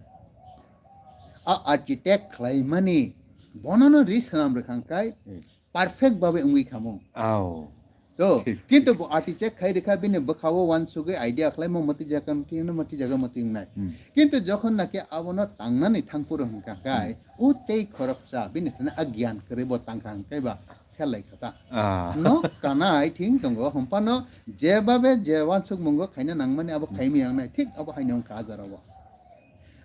A architect khlaimani bonono ri swnam rwkha hwnkhe Hmm. perfect babe wngwi khamung. Ao. To, Thik, kintu thik. Bo architect khai rikha bini bwkhao wansugwi idea khlaimo mati jaga mati wngna mati jaga mati wngnai. Hmm. Kintu jokhon naki abono tangnani thangphuru hwnkha khai, Hmm. o tei khoroksa bini thani a gyan kwrwi bo tangkha hwnkhe ba phelai kha ta. Ah. No kanai thing tongo, hwmpano jebabe je wansukmungo khaina nangmani abo Hmm. khaimi wngnai, thik abo haino wngkha a jorao.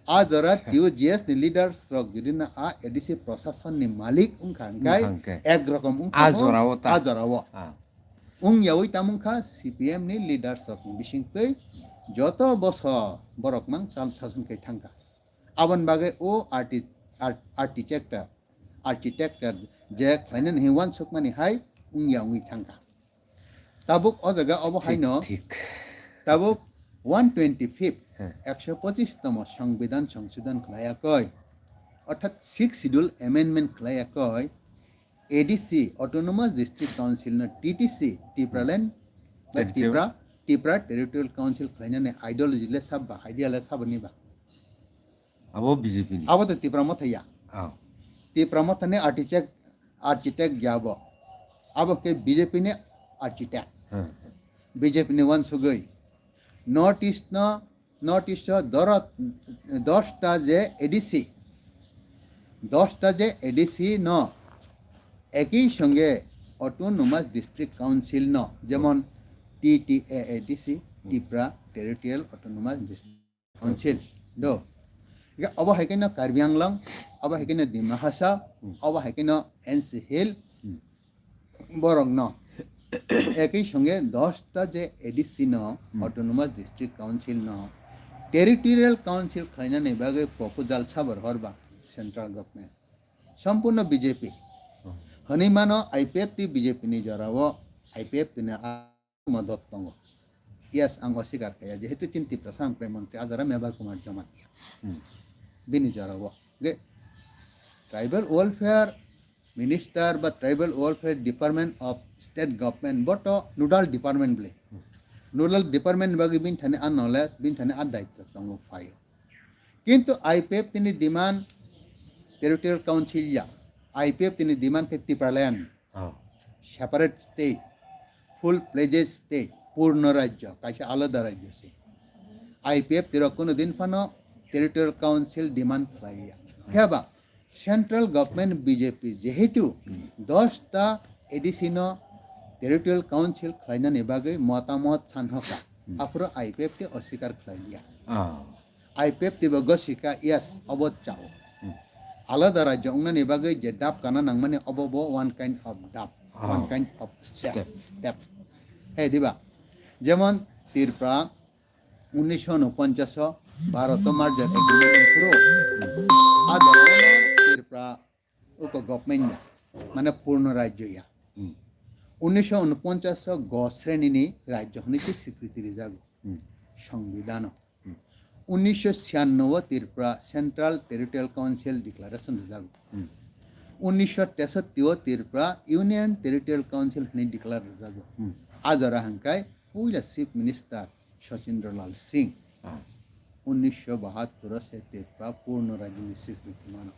A jora T U G S ni leaders rok jodi na a A D C prosason ni malik wngkha hwnkhe Wngkha hwnkhe. Ek rokom wngkha A mo, jorao ta. A jorao. Ah. Wngyawi tamungkha C P M ni leaders rok ni bisingtwi joto boso borok mang chal sason khai thangkha. Aboni bagwi o arti-, ar-, architect, architect je khlainani hwnwi wansukmani hai wngya wngwi thangkha. Tabuk o jaga obo Thik, haino thik. Tabuk one twenty-fifth, He. Ekso pochis tomo Songbidan Songsodon khlaiya koi, orthat Sixth Schedule Amendment khlaiya koi, A D C, Autonomous District Council no T T C, Tipraland, ba Territorial. Tipra, Tipra Territorial Council khlainani ideology le sab ba, idea le sab ni ba? Abo B J P ni. Abo to Tipra Motha ya. Ah. Tipra Motha ni architect, architect ya bo. Abo ke B J P ni architect. Hmm. B J P ni wansugwi. North East no, North East o doro-, dosta je A D C. Dosta je A D C no, ekei songe Autonomous District Council no, jemon T T A A D C, Hmm. Tipra Territorial Autonomous District Council, do. Hingke obo hai khe no Karbi Anglong, obo hai khe no Dima Hasao, obo hai khe no N C Hill, borok no ekoi songe dosta je A D C no, Autonomous District Council no, Territorial Council khlainani bagwi proposal sabar horba central government. Sampurno B J P. Hwnwi mano I P F T B J P ni jorao I P F T ni a-, modot tongo. Yes, ang oswikar khaiya, jehetu chini Tiprasa ang Prime Montri ajara Mebar Kumar Jamatia. Bini jorao. Ge, Tribal Welfare Minister ba Tribal Welfare Department of State Government boto nodal department bole. Nodal department bagwi bini thani a knowledge, bini thani a daityo tongo phaio. Kintu I P F T ni demand Territorial Council ya, I P F T ni demand khe Tipraland, separate state, full fledged state, purno rajyo, kaisa alada rajyo se. I P F T rok kono din phano Territorial Council demand khlaiya. Khe ba central government B J P jehetu dosta A D C no Territorial Council khlainani bagwi motamot san hoka, aphuru I P F T oswikar khlaiya. I P F T bo gosika, yes, obo chao. Alada rajyo wngnani bagwi je dap kana nangmani obo bo one kind of dap, one kind of step, step. He diba? Jemon Tripura unnisho unoponchas o Bharat o merger agreement wngphuru, a jagao no Tripura uko government ya, mane purno rajyo ya. Unnisho unoponchas o go sreni ni rajyo hwnwi se swikriti rijago. Songbidhano. Unnisho siyanno o Tripura Central Territorial Council Declaration rijago. Unnisho tesatti o Tripura Union Territorial Council hwnwi declare rijago. A jora hwnkhai puila Chief Minister Sachindra Lal Singh. Unnisho bahattur o se Tripura purno rajyoni swikriti mano.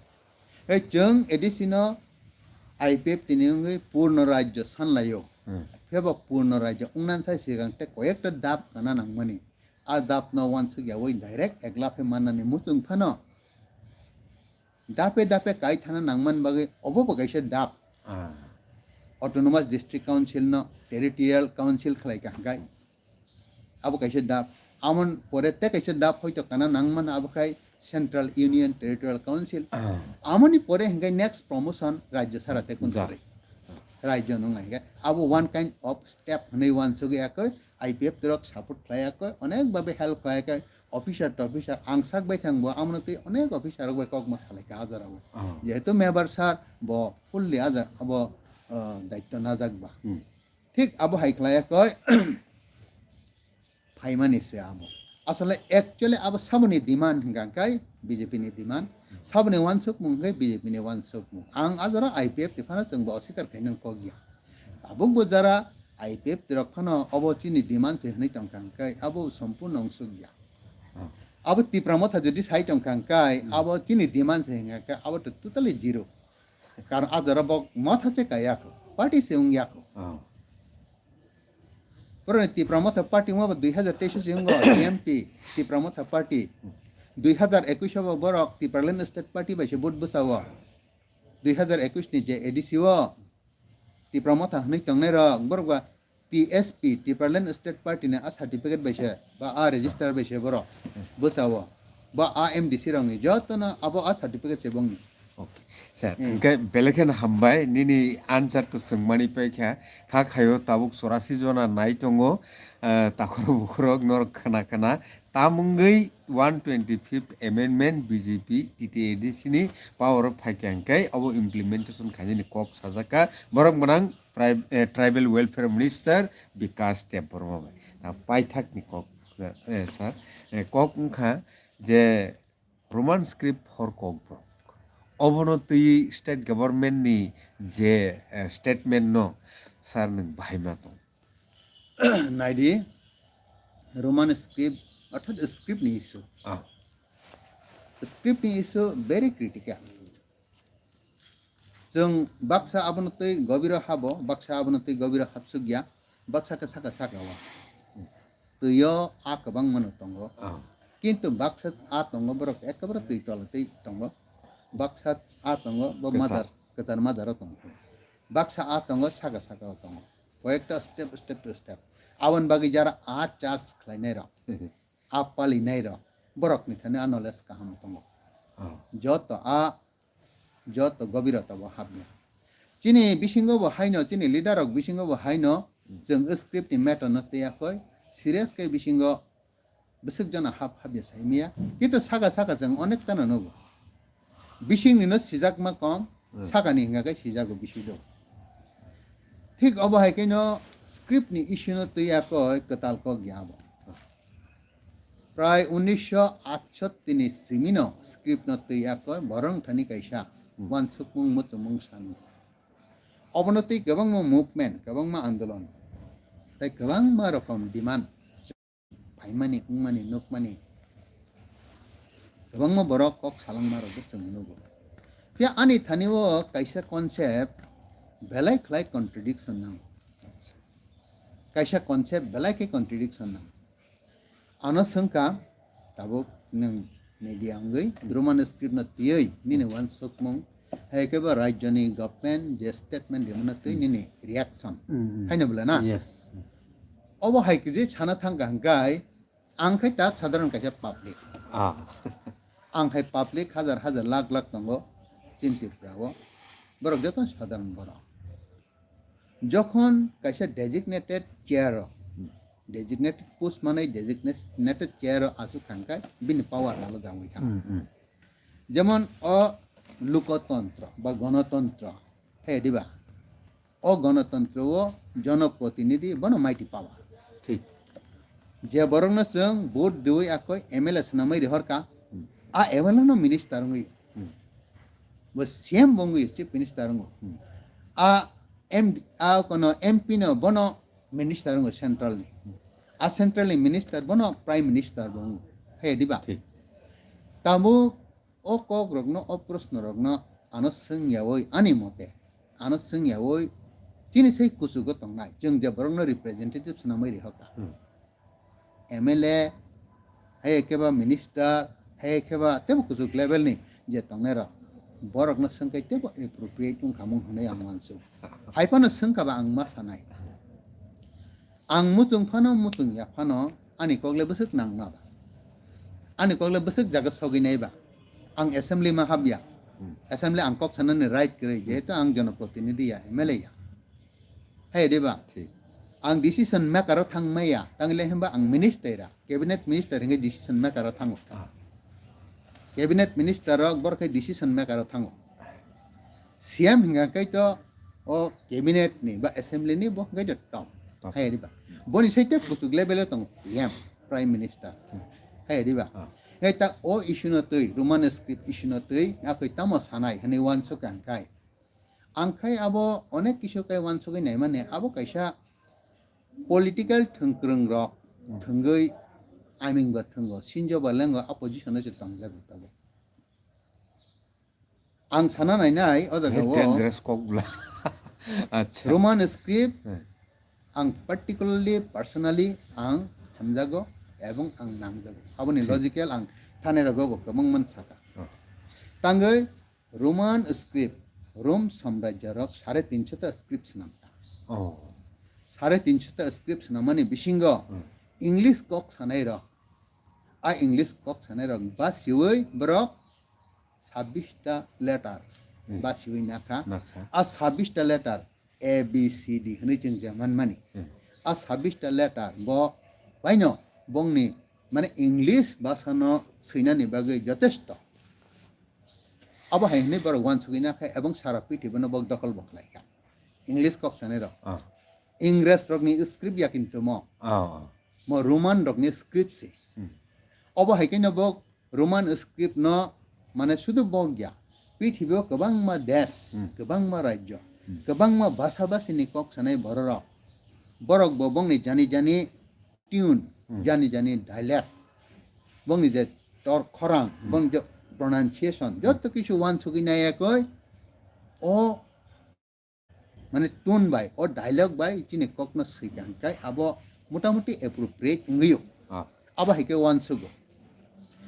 Hei, chwng A D C no I P F T ni wngwi purno rajyo sanlaio. Phebo purno rajyo wngnan sai sigang tei koyekta dap kana nangmani. A dap no wansuk yawi direct eglaphe mannani muchung phano dape dape kai thana nangman bagwi obo bo kaisa dap. Autonomous District Council no Territorial Council khlai ka hwnkhe. Abo kaisa dap. Amon pore te kaisa dap hoito kana nangmano, abo khai Central Union Territorial Council. Amoni pore hingke next promotion rajya sara te kun sari. Rajya nung hingke abo one kind of step hwnwi wansugwi akoi I P F T rok support khlai akoi, onek babe help khlai akoi, officer to officer ang sak bai thang bo, amoni twi onek officer rok bai kok ma salai ka ajar abo. Jehetu Mebar sir bo fully ajar abo, uh, daityo najak ba. Thik abo hai khlai akoi phaimani se abo. Asole actually abo saboni demand hingka kai B J P ni demand, saboni wansukmung hingke B J P ni wansukmung. Ang ajora I P F T phano chwng bo oswikar khainani kok ya. Tabuk bo jara I P F T rok phano obo chini demand se hwnwi tongkha hingkai abo sompurno wngsuk ya. Abo Tipra Motha jodi sai tongkha hingkai abo chini demand se hingka kai abo to totally zero. Karon ajora bo motha se kaya kho, party se wng ya kho. Borok ni Tipra Motha Party wngma bo dui hazar teis o se wngo T M P, Tipra Motha Party. Dui hazar ekush o bo borok Tipraland State Party bai se vote bwsa o. Dui hazar ekush ni je A D C o Tipra Motha hwnwi tongnai rok, borok ba T S P, Tipraland State Party ni a certificate bai se, ba a register bai se borok bwsa o. Ba a M D C rok ni joto no abo a certificate se bongni. Okay. Sir, hingke belai kheno hambai nini answer to swngmani paikha, kha khaio tabuk chorasi jona nai tongo, eh, takhorok bukhorok norok khna khna, tamungwi one twenty fifth amendment B J P T T A D C ni power o phaikha hingke obo implementation khainani kok sajakha borok mwnang tri-, eh, Tribal Welfare Minister Bikash Debbarma bai. Na paithak ni kok, eh, sir, eh, kok wngkha je Roman script hor kokborok. Obono twi state government ni je, eh, statement no sir nwng bahai ma tong. Naidi, Roman script, orthat script ni issue. Ah. Script ni issue very critical. Chwng baksa abono twi gobiro habo, baksa abono twi gobiro habsukya, baksa khe saka saka o. Twi o a kwbangma no tongo. Ah. Kintu baksa a tongo, borok ekebare twi tola twi tongo. Baksa a tongo, bo kwchar, madar, kwchar madaro tongo. Baksa a tongo, saka saka o tongo. Koyekta step, step to step. Aboni bagwi jara a charge khlainai rok. A palinai rok, borok ni thani a knowledge kaham tongo. Oh. Joto a, joto gobirota bo habya. Chini bisingo bo haino, chini leader rok bisingo bo haino, chwng script ni matter no twiya koi, serious khe bisingo bwswk jona hap habya saimaya. Kintu saka saka chwng onek tano nugo. Bising nino sijakma kom, sakani hinga khe sijago bisi do. Thik obo hai khe no script ni issue no twiya koi kwtal kok ya bo. Prai unisho atsotti ni simi no script no twiya koi borong thani kaisa wansukmung muchumung sanu. Obono twi kwbangma movement, kwbangma andolon, tei kwbangma rokom demand phaimani, wngmani, nukmani kwbangma borok kok salangma rokbo chwng nugo. Phiya ani thani o kaisa concept belai khlai contradiction nango. Kaisa concept belai khe contradiction nango. Ano swngkha, tabuk nwng media wngwi Roman script no twiwi nini wansukmung, hai khe bo rajyoni government je statement rimano twi nini reaction. Mm, mm. Haino bwle na? Yes. Obo hai khe je sana thangkha hwnkhe, ang khai tak sadharon kaisa public. Ah. Ang khai public hajar hajar lakh lakh tongo chini Tripura o. Borok joto sadharon borok. Jokhon kaisa designated chair o, designated post manwi designated chair o aswk thangkha, bini power alo jangwi thang. Mm, mm. Jemon o lokotontro ba gonotontro, he diba? O gonotontro o jonoprotinidhi bono mighty power. Thik. Je borokno chwng vote diwi akoi M L A swnamwi rihorkha, a M L A no minister wngwi. Hmm. Bo C M bo wngwi chief minister wngo. Hmm. A M, a kono M P no bono minister wngo central ni. A central ni minister bono prime minister bo wngo. He diba? Thik. Tabuk o kok rokno, o proshno rokno ano swngyawi, ani mote ano swngyawi chini sei kuchugo tongnai, chwng je borokno representative swnamwi rihorkha. Hmm. M L A, hai khe ba minister, hai khe ba tebo kuchuk level ni je tongnai rok, borokno swngkhe tebo appropriate wngkha mung hwnwi ang uansuk. Hai phano swngkha ba ang ma sanai. Ang muchung phano, muchung ya phano, ani kok le bwswk nang ma ba? Ani kok le bwswk jaga sogwi nai ba? Ang assembly ma hap ya. Hmm. Assembly ang kok sanani right kwrwi, jehetu ang jonoprotinidhi ya, M L A ya. Hai diba? Thik. Ang decision maker o thang maya, tang le himba ang minister ra, cabinet minister hinge decision maker o thango. Ah. Cabinet minister rok bor khe decision maker o thango. C M hinga kai to o cabinet ni ba assembly ni bo hinga to top. Top. Hai diba? Boni sai te kutuk level o tong P M, prime minister. Hmm. Hai diba? Ah. Hai ta o issue no twi, Roman script issue no twi, akoi tamo sanai hwnwi uansuk ang kai. Ang khai abo onek kisu kai uansugwi naimani, abo kaisa political thwngkwrwng rok thwngwi aming ba thwngo, sinjo ba lengo, a position o se tongjago tabuk. Ang sana nainai o jaga o dangerous kok bla. Acha. Roman script, hmm, ang particularly, personally ang hamjago ebong ang nangjago. Aboni logical ang thani rogo bo kwbang man saka. Oh. Tangwi Roman script, Rom samrajyo rok sare tinsho ta script swnam ta. Oh. Sare tinsho ta script swnamani bisingo, hmm, English kok sanai rok, a English kok sanai rok basiwi borok sabbish ta letter, hmm, basiwi nakha. Nakha. A sabbish ta letter A B C D hwnwi chwng je manmani. Hmm. A sabbish ta letter bo baino bongni, mane, English bhasha no swinani bagwi jotesto. Abo hai hwnwi borok uansugwi nakha ebong sara prithibi no bo dokhol bo khlaikha. English kok sanai rok. Ah. Ingres rokni script ya kintu mo. Ah, ah. Mo Roman rokni script se. Hmm. Obo hai khe no bo Roman script no, mane, sudu bo ya. Prithibi o kwbangma desh, hmm, kwbangma rajyo, hmm, kwbangma bhasha bhasini kok sanai bororok. Borok bo bongni jani jani tune, hmm, jani jani dialect, bongni je tor khorang, hmm, bongni je pronunciation, hmm, joto kisu uansugwi nai ekoi o, mane, tune bai, o dialogue bai chini kokno swikha hwnkhe abo motamuti appropriate wngwi o. Ah. Abo hai khe uansugo.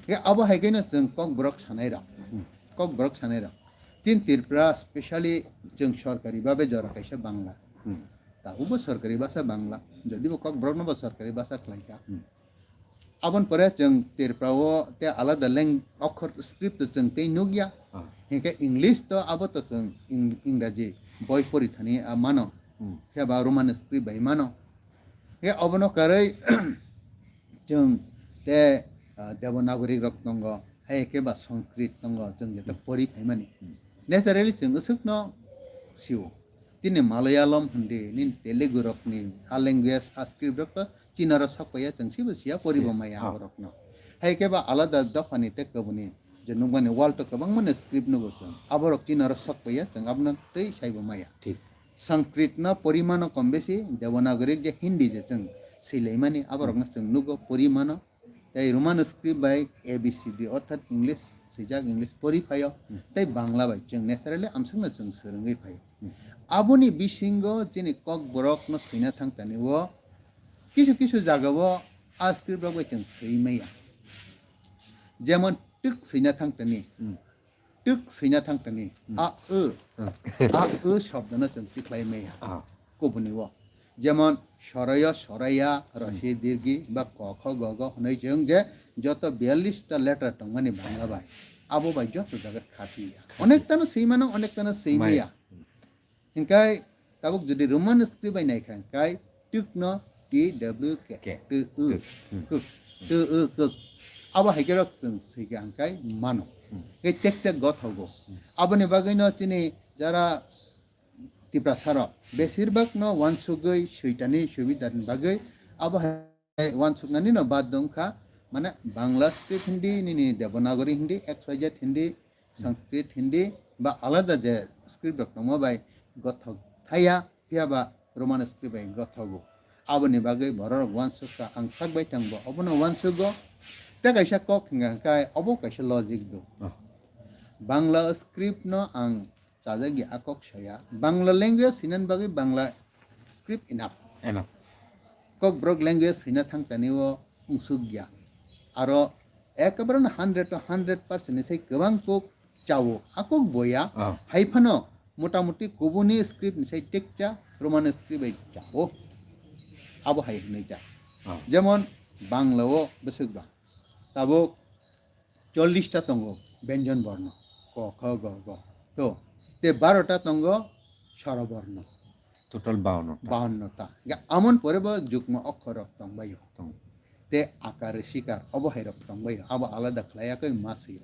Khe abo hai kheno chwng kokborok sanai rok. Hmm. Kokborok sanai rok. Chini Tripura specially chwng sorkari babe jora kaisa Bangla. Hmm. Tabukbo sorkari bhasha Bangla. Jodibo kokborokno bo sorkari bhasha khlaikha. Hmm. Aboni pore chwng Tripura o tei alada leng okhor script to chwng tei nukya. Ah. Hinkhe English to abo to chwng Ing-, Ingraji boi pori thani a mano. Hmm. Phiya ba Roman script bai mano. Hinkhe obono karwi chwng tei, ah, Devanagari rok tongo, hai khe ba Sanskrit tongo, chwng jeto Hmm. pori phaimani. Hmm. Naturally chwng aswkno sio. Tini Malayalam hindi, nini Telugu rokni, a language, a script rok to China rok sok paiya, chwng sibo siya, poribo Siya. maya Ah. aborokno. Hai khe ba alada dophani tei kubuni, je nukmani world to kwbangmani script nugo chwng. Aborok China rok sok paiya, chwng abono tei saibo maya. Thik. Sanskrit no porimano kom besi, Devanagari je Hindi je chwng swilaimani, aborokno chwng nugo porimano. Tei Roman script bai A B C D, orthat English swijak, English pori phaio, Hmm. tei Bangla bai chwng naturally amswkno chwng swrwngwi phaio. Hmm. Aboni bisingo chini Kokborok no swina thang tani o kisu kisu jaga o a script rok bai chwng swi maya. Jemon twk swina thang tani, Hmm. twk swina thang tani, Hmm. a, o, Hmm. a, o shobdono chwng tikhlai maya. Ah. Kubuni o. Jemon, soroyo, soraya, Hmm. rosi, dirgi, ba ko, kho, go, go hwnwi chwng je joto biyallis ta letter tongmani Bangla bai. Abo bai joto jaga khapiya. Khapiya. Onek tano swi mano, onek tano swi Maya. maya. Hmm. Hinkhe tabuk jodi Roman script bai naikha, hinkhe twkno T W K, K. T U, Twk. Hmm. Kwk, T U, kwk. Abo hai khe rok chwng swikha hinkhe mano. Hmm. Hinkhe teksa gothogo. Hmm. Aboni bagwino chini jara Tiprasa rok besirbak no wansugwi switani subidani bagwi abo hai wansuknani no bad wngkha, mane Bangla script hindi, nini Devanagari hindi, X Y Z hindi, Sanskrit hindi, ba alada je script rok tongma bai gothok thaya, phiya ba Roman script bai gothogo. Aboni bagwi bororok wansukha, ang sak bai tangbo obono wansugo. Tei kaisa kok hingka khe obo kaisa logic do. Oh. Bangla script no ang chajakya a kok saya. Bangla language hinani bagwi Bangla script enough. Enough. Kokborok language hina thang tani o wngsukya. Aro ekebare no hundred to hundred percent ni sai kwbang kok chao. A kok boya Ah. hai phano motamuti kubuni script ni sai tekcha Roman script bai chao. Abo hai hwnwi ta. Ah. Jemon Bangla o bwswk ba. Tabuk chollish ta tongo benjon borno, ko, kho, go, go. To, te baro ta tongo soro borno. Total bawanno ta. Bawanno ta. Ga amon pore bo jukmo okhor rok tongbaio. Tong. Te akar sikar obo hai rok tongbaio. Abo alada khlaiya koi ma sio.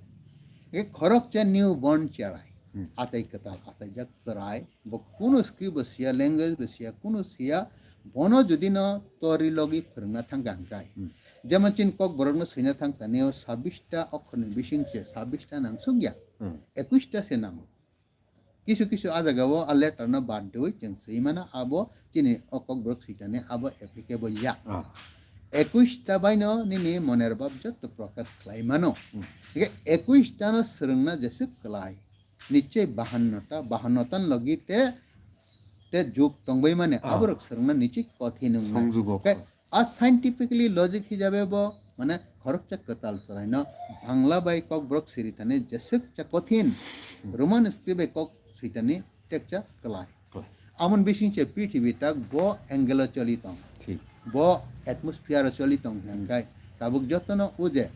Ge khorok cha new born cherai. Hmm. Atai kwtal, atai jak cherai. Bo kunu script bo siya, language bo siya, kunu siya, bono jodi no tori logi phwrwngna thangkha hwnkhe. Hmm. Jemon chini Kokborok no swina thang tani o sabbish ta okhor ni bising se sabbish ta nang suk ya. Hmm. Ekush ta se nango. Kisu kisu a jaga o a letter no bad dui chwng swi mano abo chini o Kokborok swi tani abo applicable ya. Ah. Ekush ta bai no nini moner bab jotto prokash khlai mano. Hmm. Hwnkhe ekush ta no swrwngna jeswk kwlai. Nichoi bahanno ta, bahanno ta ni logi te, te jug tongbai mani Ah. aborok swrwngna nichoi kothin wngna. Songjugo. Khe a scientifically logic hisabe bo mane khoroksa kwtal chwraino Bangla bai Kokborok siri thani jeswk cha kothin, Hmm. Roman script bai kok swi thani tekcha kwlai. Kwlai. Amon bising se prithibi tak bo angle o choli tong. Thik. Bo atmosphere o choli tong hwnkhe tabuk jotono o je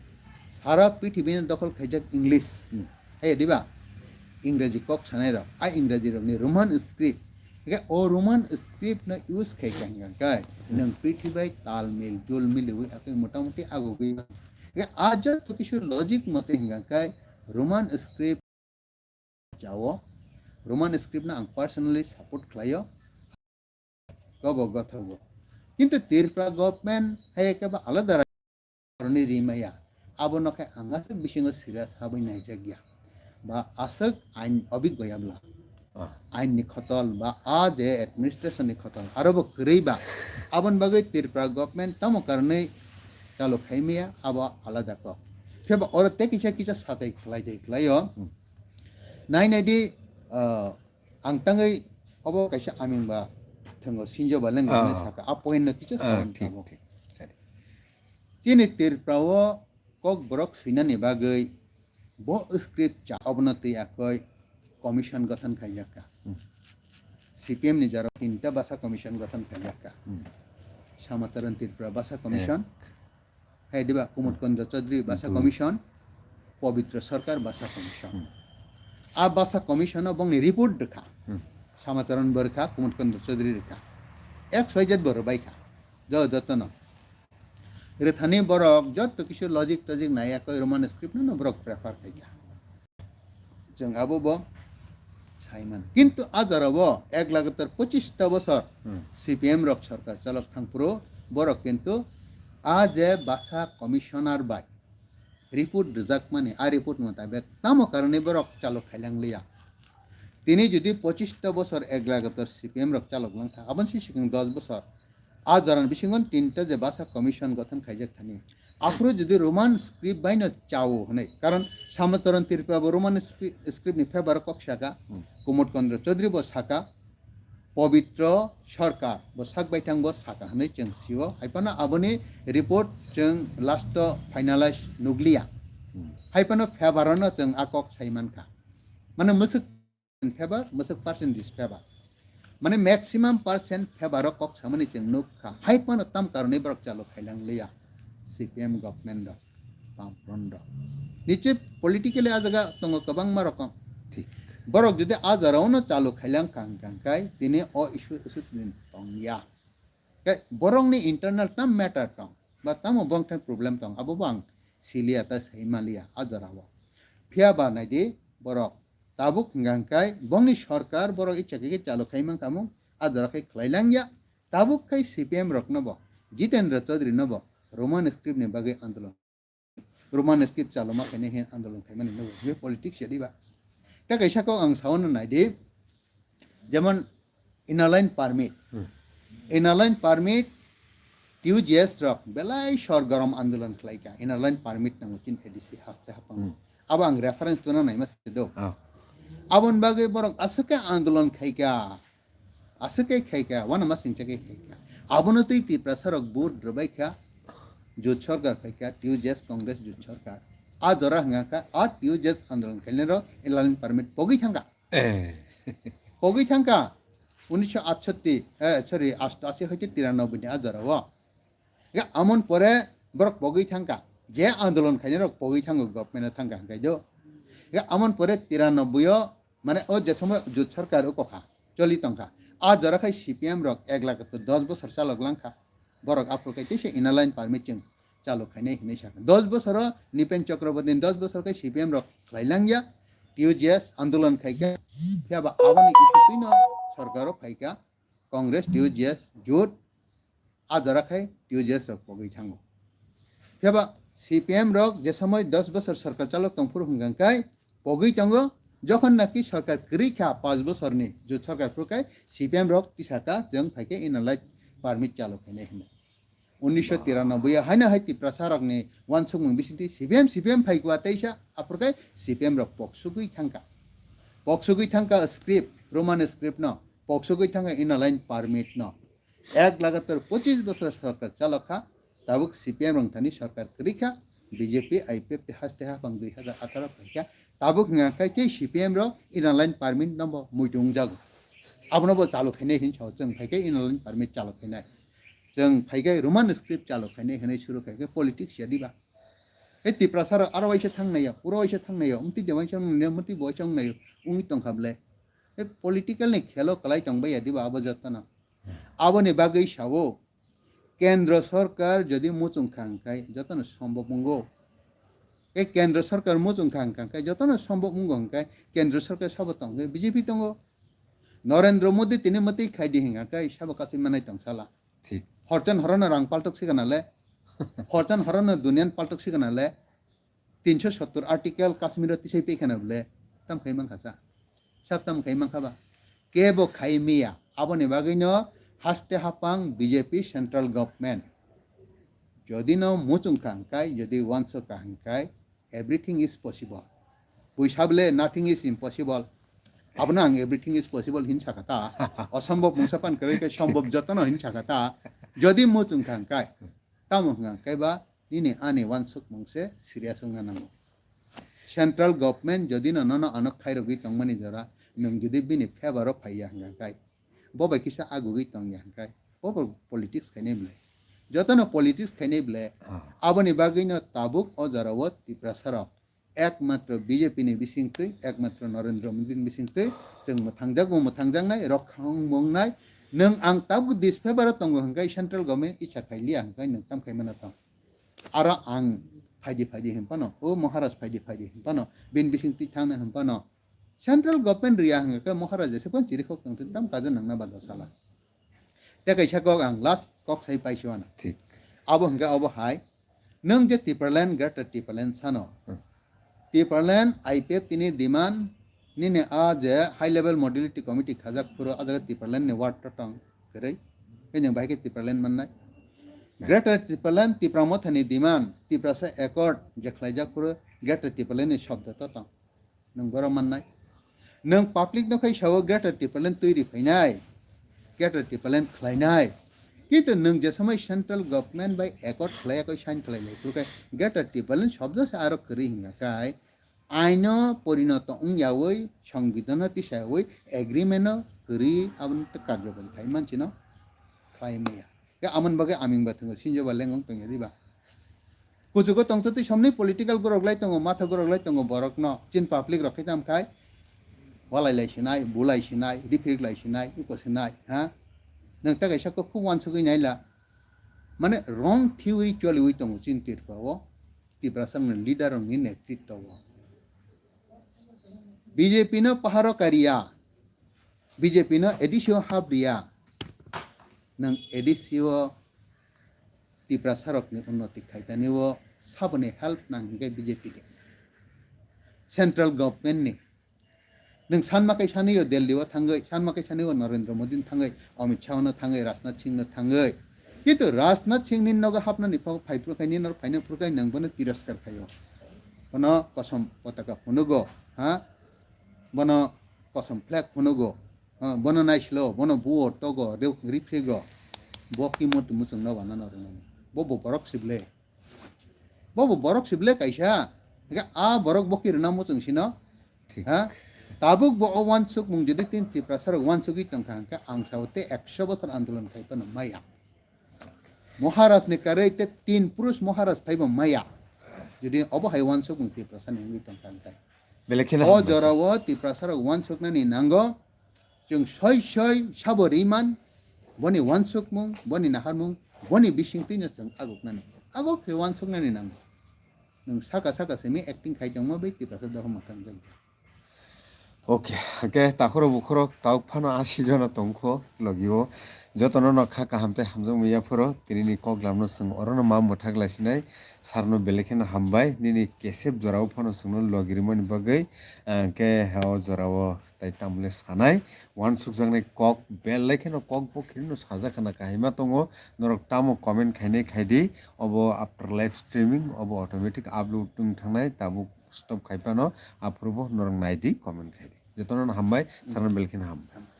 sara prithibi ni dokhol khaijak English. Hmm. Hai diba? Ingraji kok sanai rok. A Ingraji rok ni Roman script. Hwnkhe o Roman script no use khai kha hwnkhe Hmm. nwng prithibi bai tal mil jul miliwi akai motamuti agugwi. Hwnkhe a joto kisu logic mote hwnkhe Roman script chao, Roman script no ang personally support khlaio, kobo gothogo. Kintu Tripura government hai khe ba alada rani rimaya, abono khe ang aswk bisingo serious habwi naijakya. Ba aswk ain obiggo yabla. Ah. Ain ni khotol ba a je administration ni khotol aro bo kwrwi ba. Aboni bagwi Tripura government tamo karwnwi chalo khaimaya, abo alada kok. Phiya ba oro tei kisa kisa satai khlai jai khlaio. Hmm. Nai nai di, ah, ang tangwi obo kaisa aming ba thango sinjo ba lengba Ah. hinwi saka. A point no kisa Ah, sawan thik, tamo. Thik. Sari. Chini Tripura o Kokborok swinani bagwi bo script cha obono twi akoi commission gothon khaijak kha. Hmm. C P M ni jora tinta basa commission gothon khaijak kha. Hmm. Samacharan Tripura Basa Commission, Ek. Hai diba, Kumud Kondro Chaudhary Basa Commission, Pabitra Sarkar Basa Commission. A Basa Commission o bongni report rwkha. Samacharan bo rwkha, Kumud Kondro Chaudhary rwkha. X Y Z bo rwbaikha. Jo jotono. Rwthani borok jotto kisu logic tojik naiya koi Roman script no borok prefer khaikha. Chwng abo bo sai mano. Kintu a jora bo ek lagatar pochista bosor C P M rok sarkar chalok thangphuru borok kintu a je Basa Commissioner bai report rwjakmani, a report mutabek tamo karone borok chalok khailang liya. Tini jodi pochista bosor ek lagatar C P M rok chalok langkha, aboni si sikang dos bosor a jorani bisingo tinta je Basa Commission gothon khaijak thani. Aphuru jodi Roman script baino chao hwnwi, karon Samacharan Tripura bo Roman script ni favor kok saka, Kumud Kondro Chaudhary bo saka, Pabitra Sarkar bo sak baithang bo saka hwnwi chwng sio. Hai phano aboni report chwng last o finalize nukliya. Hai phano favor no chwng a kok sai mankha. Mane mwswk favor, mwswk percent disfavor. Mane maximum percent favor o kok samani chwng nukha. Hai phano tam karone borok chalok khailang liya. C P M government rok, Bamfront rok. Niche politically a jaga tongo kwbangma rokom. Thik. Borok jodi a jora o no chalok khailang kang kang kai, tini o issue issue din tongya. Kai borokni internal tam matter tong, ba tamo bongthai problem tong, abo bo ang siliya ta sai maliya a jora o. Phiya ba naidi borok tabuk hingka hingkai bongni sorkar borok icha khe chalok khai mankha mung a jora khai khlai langya. Tabuk khai C P M rok no bo, Jitendra Chaudhary no bo Roman script ni bagwi andolon, Roman script chaloma khainai hin andolon khaimani no bo politics ya diba. Ta kaisa kok ang saono naidi, jemon inner line permit. Inner line permit, T U G S rok belai sor gorom andolon khlaika. Inner line permit nango chin A D C haste hapang. Abo ang reference tuna naima se do. Ah. Abon bagwi borok aswk khe andolon khaika. Aswk khe khaika, wana ma singcha khe khaika. Abono twi Tiprasa rok vote rwbai kha. Jut sorkar phaika, T U G S Congress jut sorkar. A jora hwnga kha, a T U G S andolon khainai rok inner line permit pogwi thangka. Eh. Pogwi thangka unisho atshatti, eh, sorry, astashi hoite tiranoboi ni a jora o. Ya, amon pore borok pogwi thangka. Je andolon khainai rok pogwi thango government o thangka hwnkhe do. Ya, amon pore tiranoboi o, mane o je somoy jut sorkar o kokha, choli tongkha. A jora khai C P M rok ek lakh dos bosor chalok langkha. Borok aphuru khai teisa inner line permit chwng chalok khainai hinwi sakha. Dos bosoro Nipen Chakraborty ni dos bosor khai C P M rok khlai langya, T U G S andolon khaikha. Phiya ba aboni issue twino sorkaro phaikha, Congress, T U G S, jut, a jora khai T U G S rok pogwi thango. Phiya ba C P M rok je somoi dos bosor sorkar chalok tongphuru hwnkha khai pogwi tongo, jokhon naki sorkar kwrwi kha panch bosorni jut sorkar phuru khai C P M rok tisaka chwng phaikhe inner line permit chalok khainai hinwi. Unisho tiranoboi o haino hai Tiprasa rokni uansukmung bisingtwi C P M, C P M phaikha teisa, aphuru khai C P M rok poksugwi thangkha. Poksugwi thangkha script, Roman script no, poksugwi thangkha inner line permit no. Ek lagatar pochis bosor sorkar chalok kha, tabuk C P M rok thani sorkar kwrwi kha, B J P, I P F T haste hapang dui hazar atharo phaikha, tabuk hwnga khai tei C P M rok inner line permit no bo muitu wngjago. Abono bo chalok khainai hin sao chwng phaikhe inner line permit chalok khainai. Chwng phaikhe Roman script chalok khainai hinwi suru khaikhe politics ya diba. Ei Tiprasa rok aro waisa thangnaio, uro waisa thangnaio, umtwi de waisa wngnai, umtwi bo waisa wngnaio, wngwi tongkha bwle. Ei political ni khelo kwlai tongbai ya diba abo jotono. Aboni bagwi sao, Kendra sorkar jodi muchung kha hwnkhe jotono sombok wngo. Ei Kendra sorkar muchung kha hwnkhe jotono sombok wngo hwnkhe Kendra sorkar sabo tongkhe B J P tongo. Narendra Modi tini mwtwi khaidi hwnkhe sabo kasui manai tongsala. Thik. Horchan horano rang paltok sikana le. Horchan horano dunian paltok sikana le. Tinsho sottor article Kashmir o tisai pekhana bole. Tam khai mankha sa. Sab tam khai mankha ba. Kebo khai miya. Aboni bagwi no haste hapang B J P central government. Jodi no muchung kha hwnkhe, jodi uansuk kha hwnkhe, everything is possible. Bui sabole nothing is impossible. Abono ang everything is possible hin sakha ta. Osombok mungsa pan kwrwi khe sombok jotono hin sakha ta. Jodi muchung kha hwnkhe, tamo hwnkha hwnkhe ba nini ani uansukmung se serious wngna nango. Central government jodi no nono ano khairogwi tongmani jora, nwng jodi bini favor o phaiya hwnkha hwnkhe, bo bai kisa agugwi tongya hwnkhe, bo bo politics khainai bwlai. Jotono politics khainai ble. Aboni bagwino tabuk o jorao Tiprasa rok ekmatro B J P ni bisingtwi, ekmatro Narendra Modi ni bisingtwi chwng mwthangjak bo mwthangjaknai, rok khang mongnai. Nwng ang tabuk disfavor o tongo hwnkhe central government icha khailiya hwnkhe nwng tam khaimano tong. Aro ang phaidi phaidi hinphano, o Maharaj phaidi phaidi hinphano, bini bisingtwi thangna hinphano, central government riya hwnkhe Maharaj jesa phano chirikhok tongtwi tam kajo nangna bado sala. Tei kaisa kok ang last kok sai paisio ano. Thik. Abo hwnkhe obo hai, nwng je Tipraland, Greater Tipraland sano. Hmm. Tipraland I P F T ni demand nini a je high level modality committee khajak phuru a jaga Tipraland ni word to tong kwrwi. Khe nwng bahai khe Tipraland mannai. Greater Tipraland Tipra Motha ni demand, Tiprasa Accord je khlaijak phuru Greater Tipraland ni shobdo to tong. Nwng borok mannai. Nwng public no khai sao Greater Tipraland twi ri phainai, Greater Tipraland khlainai. Kintu nwng je samai central government bai accord khlai yakoi sign khlai lai phuru khe Greater Tipraland shobdo se aro kwrwi hwnga khai aino porinoto wng yaui, songbidhano tisaui, agreement no kwrwi abono tei karjokari khai manchino khlai maya. Khe amoni bagwi aming ba thwngo sinjo ba lengong tongya diba. Kuchugo tongtwtwi somni political gorok lai tongo, matha gorok lai tongo borokno. Chin public rok khe tamo khai walai lai sinai, bulai sinai, riphirik lai sinai, uko sinai, ha? Nwng ta kaisa kok khub wansugwi naila. Mane wrong theory choliwi tongo chin Tripura o, Tiprasa ni leader rokni netritwo o. B J P no paharo kariya, B J P no A D C o hap riya, nwng A D C o Tiprasa rokni unnoti khaitani o saboni help nang hingke B J P de. Central government ni. Nwng sanma kai sanio Delhi o thangwi, sanma kai sanio Narendra Modi no thangwi, Amit Shah no thangwi, Rajnath Singh no thangwi. Kintu Rajnath Singh ni nogo hapnani pha-, phai phuru khai, ni nor phaina phuru khai nwng bono tiroskar khaio. Bono kosom potaka phunugo, ha? Bono kosom flag phunugo. Ha, bono naislo, bono buo togo, re-, riphrego. Bo ki mutu muchung no wana no rwnani. Bo bo borok sible. Bo bo borok sible kaisa. Hingke a borok bo ki rwna muchung sino. Thik. Ha? Tabuk bo o wansukmung jodi tin Tiprasa rok wansugwi tongkha hingke ang sao te ekso bosor andolon khai phano maya. Maharaj ni karwi te tin purush Maharaj phaibo maya. Jodi obo hai wansukmung Tiprasa ni wngwi tongkha hingke. Belai kheno o hambai se. Jorao Tiprasa rok wansuknani nango. Chwng soi soi sabo riman, boni wansukmung, boni naharmung, boni bisingtwino chwng aguknani. Aguk khe wansuknani nango. Nwng saka saka simi acting khai tongma bai Tiprasa dohor mwthang jani. Okay, hake takhoro bukhoro tauk phano asi jona tongkho logio. Jotono no kha kaham tei hamjakmung yaphoro tini ni kok lamno chwng orono ma mwthak laisinai. Sarno belai kheno hambai nini kesep jorao phano chwngno logirimani bagwi, ah, hake o jorao tai tamle sanai. Wansukjaknai kok belai kheno kok bo khirino sajak khana kahima tongo. Norok tamo comment khainai khaidi. Obo after live streaming obo automatic upload wng thangnai. Tabuk stop khai phano aphuru bo norok naidi comment khaidi. Jotono no hambai, sarno belai kheno hambai.